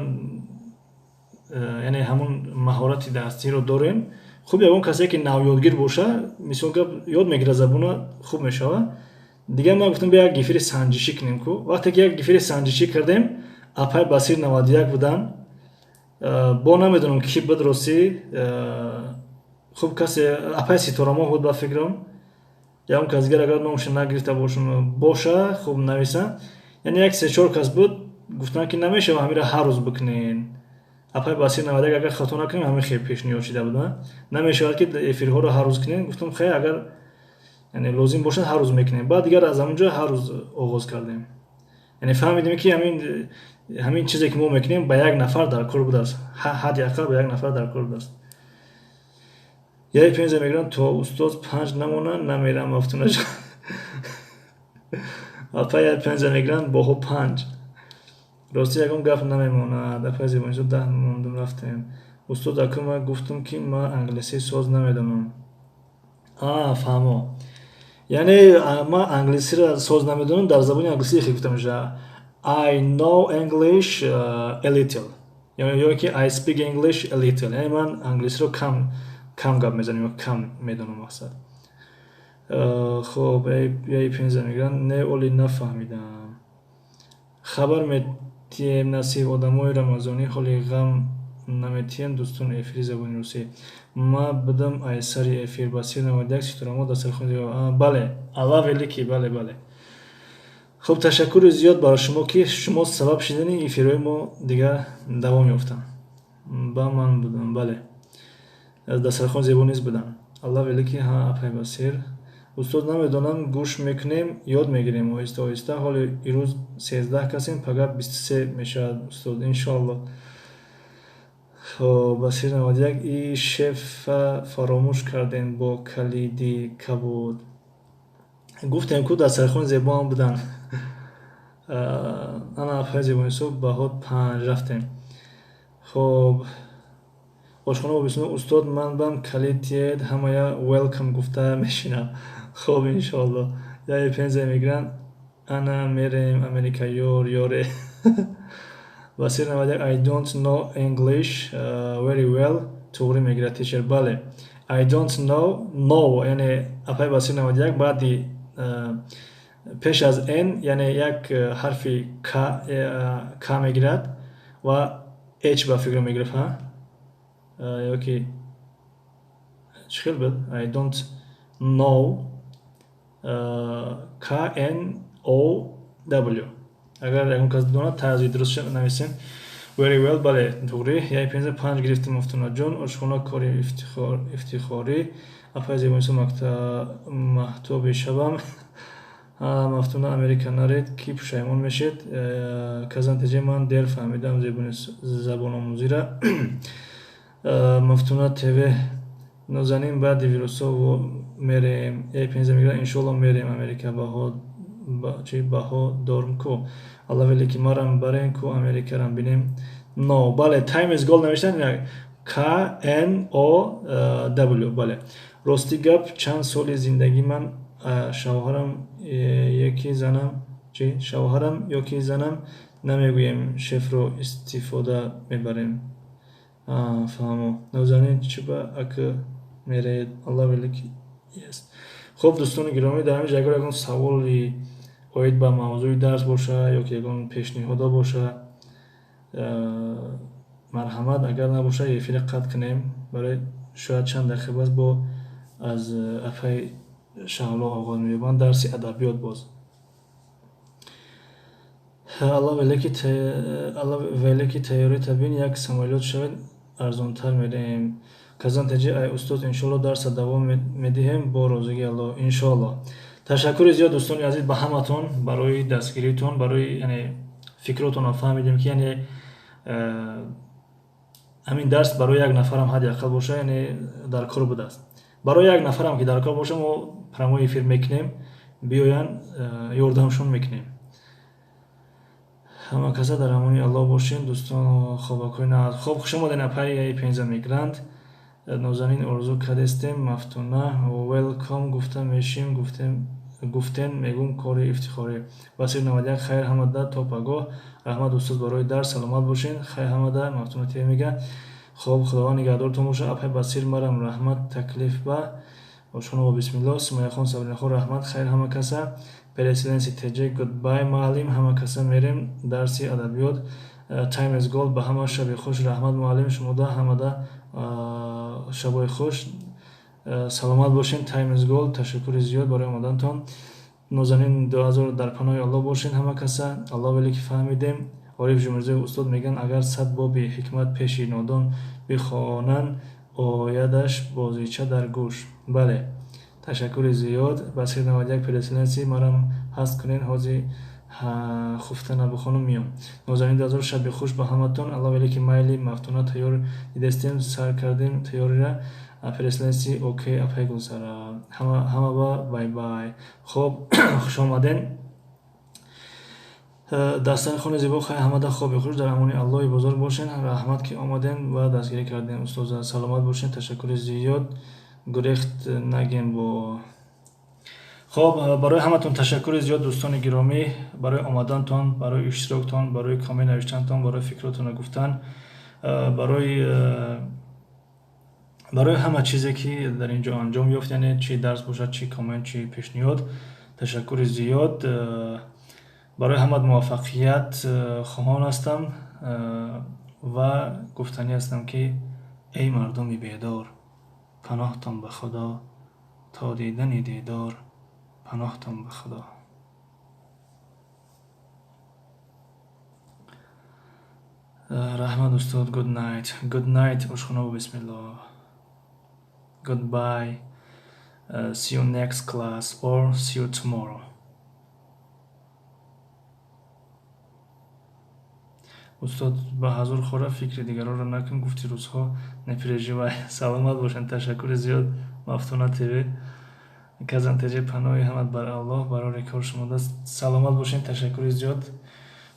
яъне ҳамун маҳорати дарсиро дорем. Хуб, ягон касе ки навёдгир боша, мисол гап, ёд мегирад забона, хуб мешавад. Дигар ман гуфтам, бия як эфири санҷишӣ кунем ку. Вақте ки як эфири санҷишӣ кардем, апай Басир 91 буданд. Бо намедонам, ки буд, ростӣ. Хуб, касе, апай Ситорамоҳ буд, ба фикрам. Ягон кас дигар агар номаша нагирифта боша, хуб, нависа. Яъне як се-чор кас буд, гуфтанд, ки намешава ҳамира ҳар рӯз бикунен. Апай Басир 91, агар хато накунем, ҳамин хел пешниҳод шида буд, намешавад, ки эфирҳоро ҳар рӯз кунем. Гуфтам, хай, агар яъне лозим бошад, ҳар рӯз мекунем. Баъд дигар аз ҳамон ҷо ҳар рӯз оғоз кардем. Яъне фаҳмидем, ки ҳамин чизе, ки мо мекунем, ба як нафар дар кор будааст, ҳадди ақал ба як нафар дар кор будааст. Яй пенза мегирам, то устоз панҷ намонанд, намерам. Мафтуна апа, яй пенза мегиранд, боҳо панҷ. Ростӣ, ягон гап намемонад. Апай Зебонисо, 10 мондум, рафтем. Устод, аку ман гуфтум, ки ман англисӣ соз намедонам. А, фаҳмо. Яъне ман англисиро соз намедонам, дар забони англисӣ хел гуфта мешавад: "I know English a little" ё ки "I speak English a little". Яъне ман англисиро кам кам гап мезанам ё кам медонам, мақсад. Хоб, яй пенза мегиранд. Не, оли нафаҳмидам. Хабар метиҳем, насиб. Одамои рамазонӣ ҳоли ғам наметиҳем. Дӯстон, эфири забони русӣ ма будам ай сари эфир. Басир 91, Ситорамо, дастархони. Бале, алла великий, бале, бале. Хуб, ташаккури зиёд барои шумо, ки шумо сабаб шидани эфирҳои мо дигар давом ёфтанд. Ба ман будам, бале, дастархон зебо низ будам. Алла великий. Ҳа, апай Басир. Устод, намедонам, гӯш мекунем, ёд мегирем оҳиста оҳиста. Ҳоли ирӯз 13 касем, пага 23 мешавад, устод, иншоалло. Хоб, Басир 91, и шефа фаромӯш кардем бо калиди кабуд. Гуфтем, ку дастархони зебоам буданд. Ана, апай Зебонисо, баҳо панҷ, рафтем. Хоб, ошхона бо бисмилла. Устод, ман бам калид тиед, ҳамая welcome гуфта мешинам. Хоб, иншоалло. Яе пенза мегиранд, ана мерем Америка, ёр ёре. Басир 91, "I don't know English very well" туғрӣ мегирад, teacher. Бале, "I don't know", know, яъне апай Басир 91, баъди пеш аз n, яъне як ҳарфи к мегирад ва h ба фикр мегирифт, ҳа, ё ки чӣ хел буд? "I don't know", k n o w. Агар ягон кас донад, тарзи дуруст нависем. "Very well", бале, туғрӣ. Яй пенза панҷ гирифтем, Мафтунаҷон. Ошхона кори ифтихорӣ. Апай Зебонисо, маҳтоби шабам. Мафтуна, Америка наред, ки пушаймон мешед. Казан теҷе, ман дер фаҳмидам забономӯзира. Мафтуна ТВ, Нозанин, баъди вирусҳо мерем. Яй пенза мегирад, иншоалло, мерем Америка. Баҳо чи баҳо дорм ку. Алла великий, марам барен ку, Америкарам бинем. No, бале, "time is gold" навиштан, k n o w, бале. Рости гап, чанд соли зиндагӣ ман шавҳарам яки занам, чи шавҳарам ёки занам намегӯем, шефро истифода мебарем. Фаҳмо. Нозанин, чӣ ба ака меред? Алла великий есть. Хуб, дӯстони гиромӣ, дар ҳамин ҷо агар ягон саволи оид ба мавзӯи дарс боша ё ки ягон пешниҳодо боша, марҳамат. Агар набоша, эфира қатъ кунем. Барои шояд чанд дақиқа бас бо аз апаи Шаҳло оғоз меёбанд дарси адабиёт боз. Алла великий, тайёрита бин, як самолёт шавед, арзонтар мерем. Казан теҷи, ай устод, иншоалло, дарса давом медиҳем бо розигии Аллоҳ, иншоалло. Ташаккури зиёд, дӯстони азиз, ба ҳаматон барои дастгиритон, барои яъне фикротонро фаҳмидем, ки яъне ҳамин дарс барои як нафарам ҳадди ақал боша, яъне дар кор будааст. Барои як нафарам ки дар кор боша, мо прямой эфир мекунем, биёянд, ёрдамшон мекунем. Ҳама каса дар амони Аллоҳ бошем, дӯстон. Хобакҳои нағз. Хоб, хуш омаден, апаи пенза мегиранд. Нозанин, орзу кардестем. Мафтуна, welcome гуфта мешим, гуфтем, гуфтен мегум, кори ифтихорӣ. Басир 91, хайр ҳамада, то пагоҳ. Раҳмат, устод, барои дарс, саломат бошен. Хайр ҳамада. Мафтуна ТВ мега. Хоб, Худованд нигаҳдортон боша. Апай Басир, марам раҳмат, таклиф ба ошхона бо бисмилло. Сумаяхон, Сабринахон, раҳмат. Хайр ҳама каса. Переселенцы ТЖ, goodbye, маълим. Ҳама каса, мерем дарси адабиёт. Time is gold. Ба ҳама шаби хуш. Раҳмат, муаллим, шумода ҳамада шабои хуш, саломат бошен. Time is gold, ташаккури зиёд барои омадантон. Нозанин 2000, дар паноҳи Аллоҳ бошен ҳама каса. Аллоҳ веле ки фаҳмидем. Ориф Жумирзоев, устод мегӯянд, агар 100 боби ҳикмат пеши нодон бихонанд, оядаш бозича дар гӯш. Бале, ташаккури зиёд. Басир 91, переселенцы марам ҳаст кунен, ҳозир хуфта набухонум, миём. Нозанин 2000, шаби хуш ба ҳаматон. Аллоҳ веле ки майли. Мафтуна, тайёр дидестем, сар кардем тайёрира. Переселенцы, окей, апай Гулсара, ҳама ба bye bye. Хоб, хушомаден. Дастархони зебо. Хай, ҳамада хоби хуш, дар амони Аллоҳи бузург бошен. Раҳмат, ки омадем ва дастгирӣ кардем устоза, саломат бошен, ташаккури зиёд. Гурехт нагем бо. Хоб, барои ҳаматон ташаккури зиёд, дӯстони гиромӣ, барои омадантон, барои иштироктон, барои коммент навиштантон, барои фикротонро гуфтан, барои ҳама чизе, ки дар ин ҷо анҷом ёфт, яъне чӣ дарс бошад, чӣ коммент, чӣ пешниҳод. Ташаккури зиёд. Барои ҳамат муваффақият хоҳон ҳастам ва гуфтанӣ ҳастам, ки эй мардуми бедор, паноҳтон ба Худо, то дидани дидор, паноҳтон ба Худо. Раҳмат, устод. Good night, good night. Ошхона бо бисмиллоҳ. Goodbye, see you next class or see you tomorrow. Устод, ба ҳазур хора, фикри дигаронро накун, гуфти рӯзҳо, не переживай. Саломат бошанд, ташаккури зиёд. Мафтуна ТВ, Казан ТЖ, паноҳи ҳамат бар Аллоҳ, барори кор шумода. Саломат бошед, ташаккури зиёд.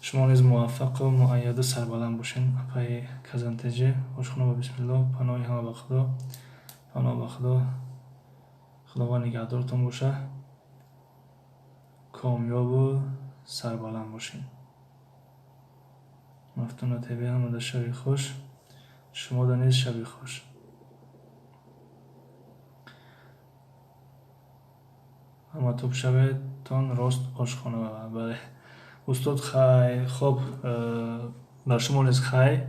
Шумо низ муваффақу муайяду сарбаланд бошед. Апаи Казан ТЖ, ошхона ба бисмиллоҳ, паноҳи ҳама ба Худо, паноҳ ба Худо. Худованд нигаҳдортон боша, комёбу сарбаланд бошед. Мафтуна ТВ, ҳамада шаби хуш, шумода низ шаби хуш. Ҳама туб шаведтон рост ошхона. Бале, устод, хай. Хоб, бар шумо низ хай,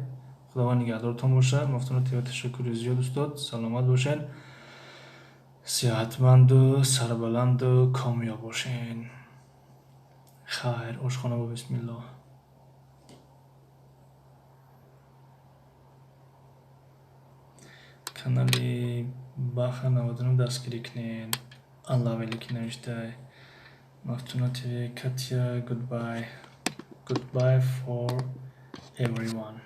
Худованд нигаҳдортон боша. Мафтуна ТВ, ташаккури зиёд, устод, саломат бошед, сиҳатманду сарбаланду комёб бошед. Хайр, ошхона бо бисмиллоҳ. Канали Баха 99 дастгирӣ кунед. Алла велики навиштай. Мафтуна ТВ, Катя, goodbye, goodbye for everyone.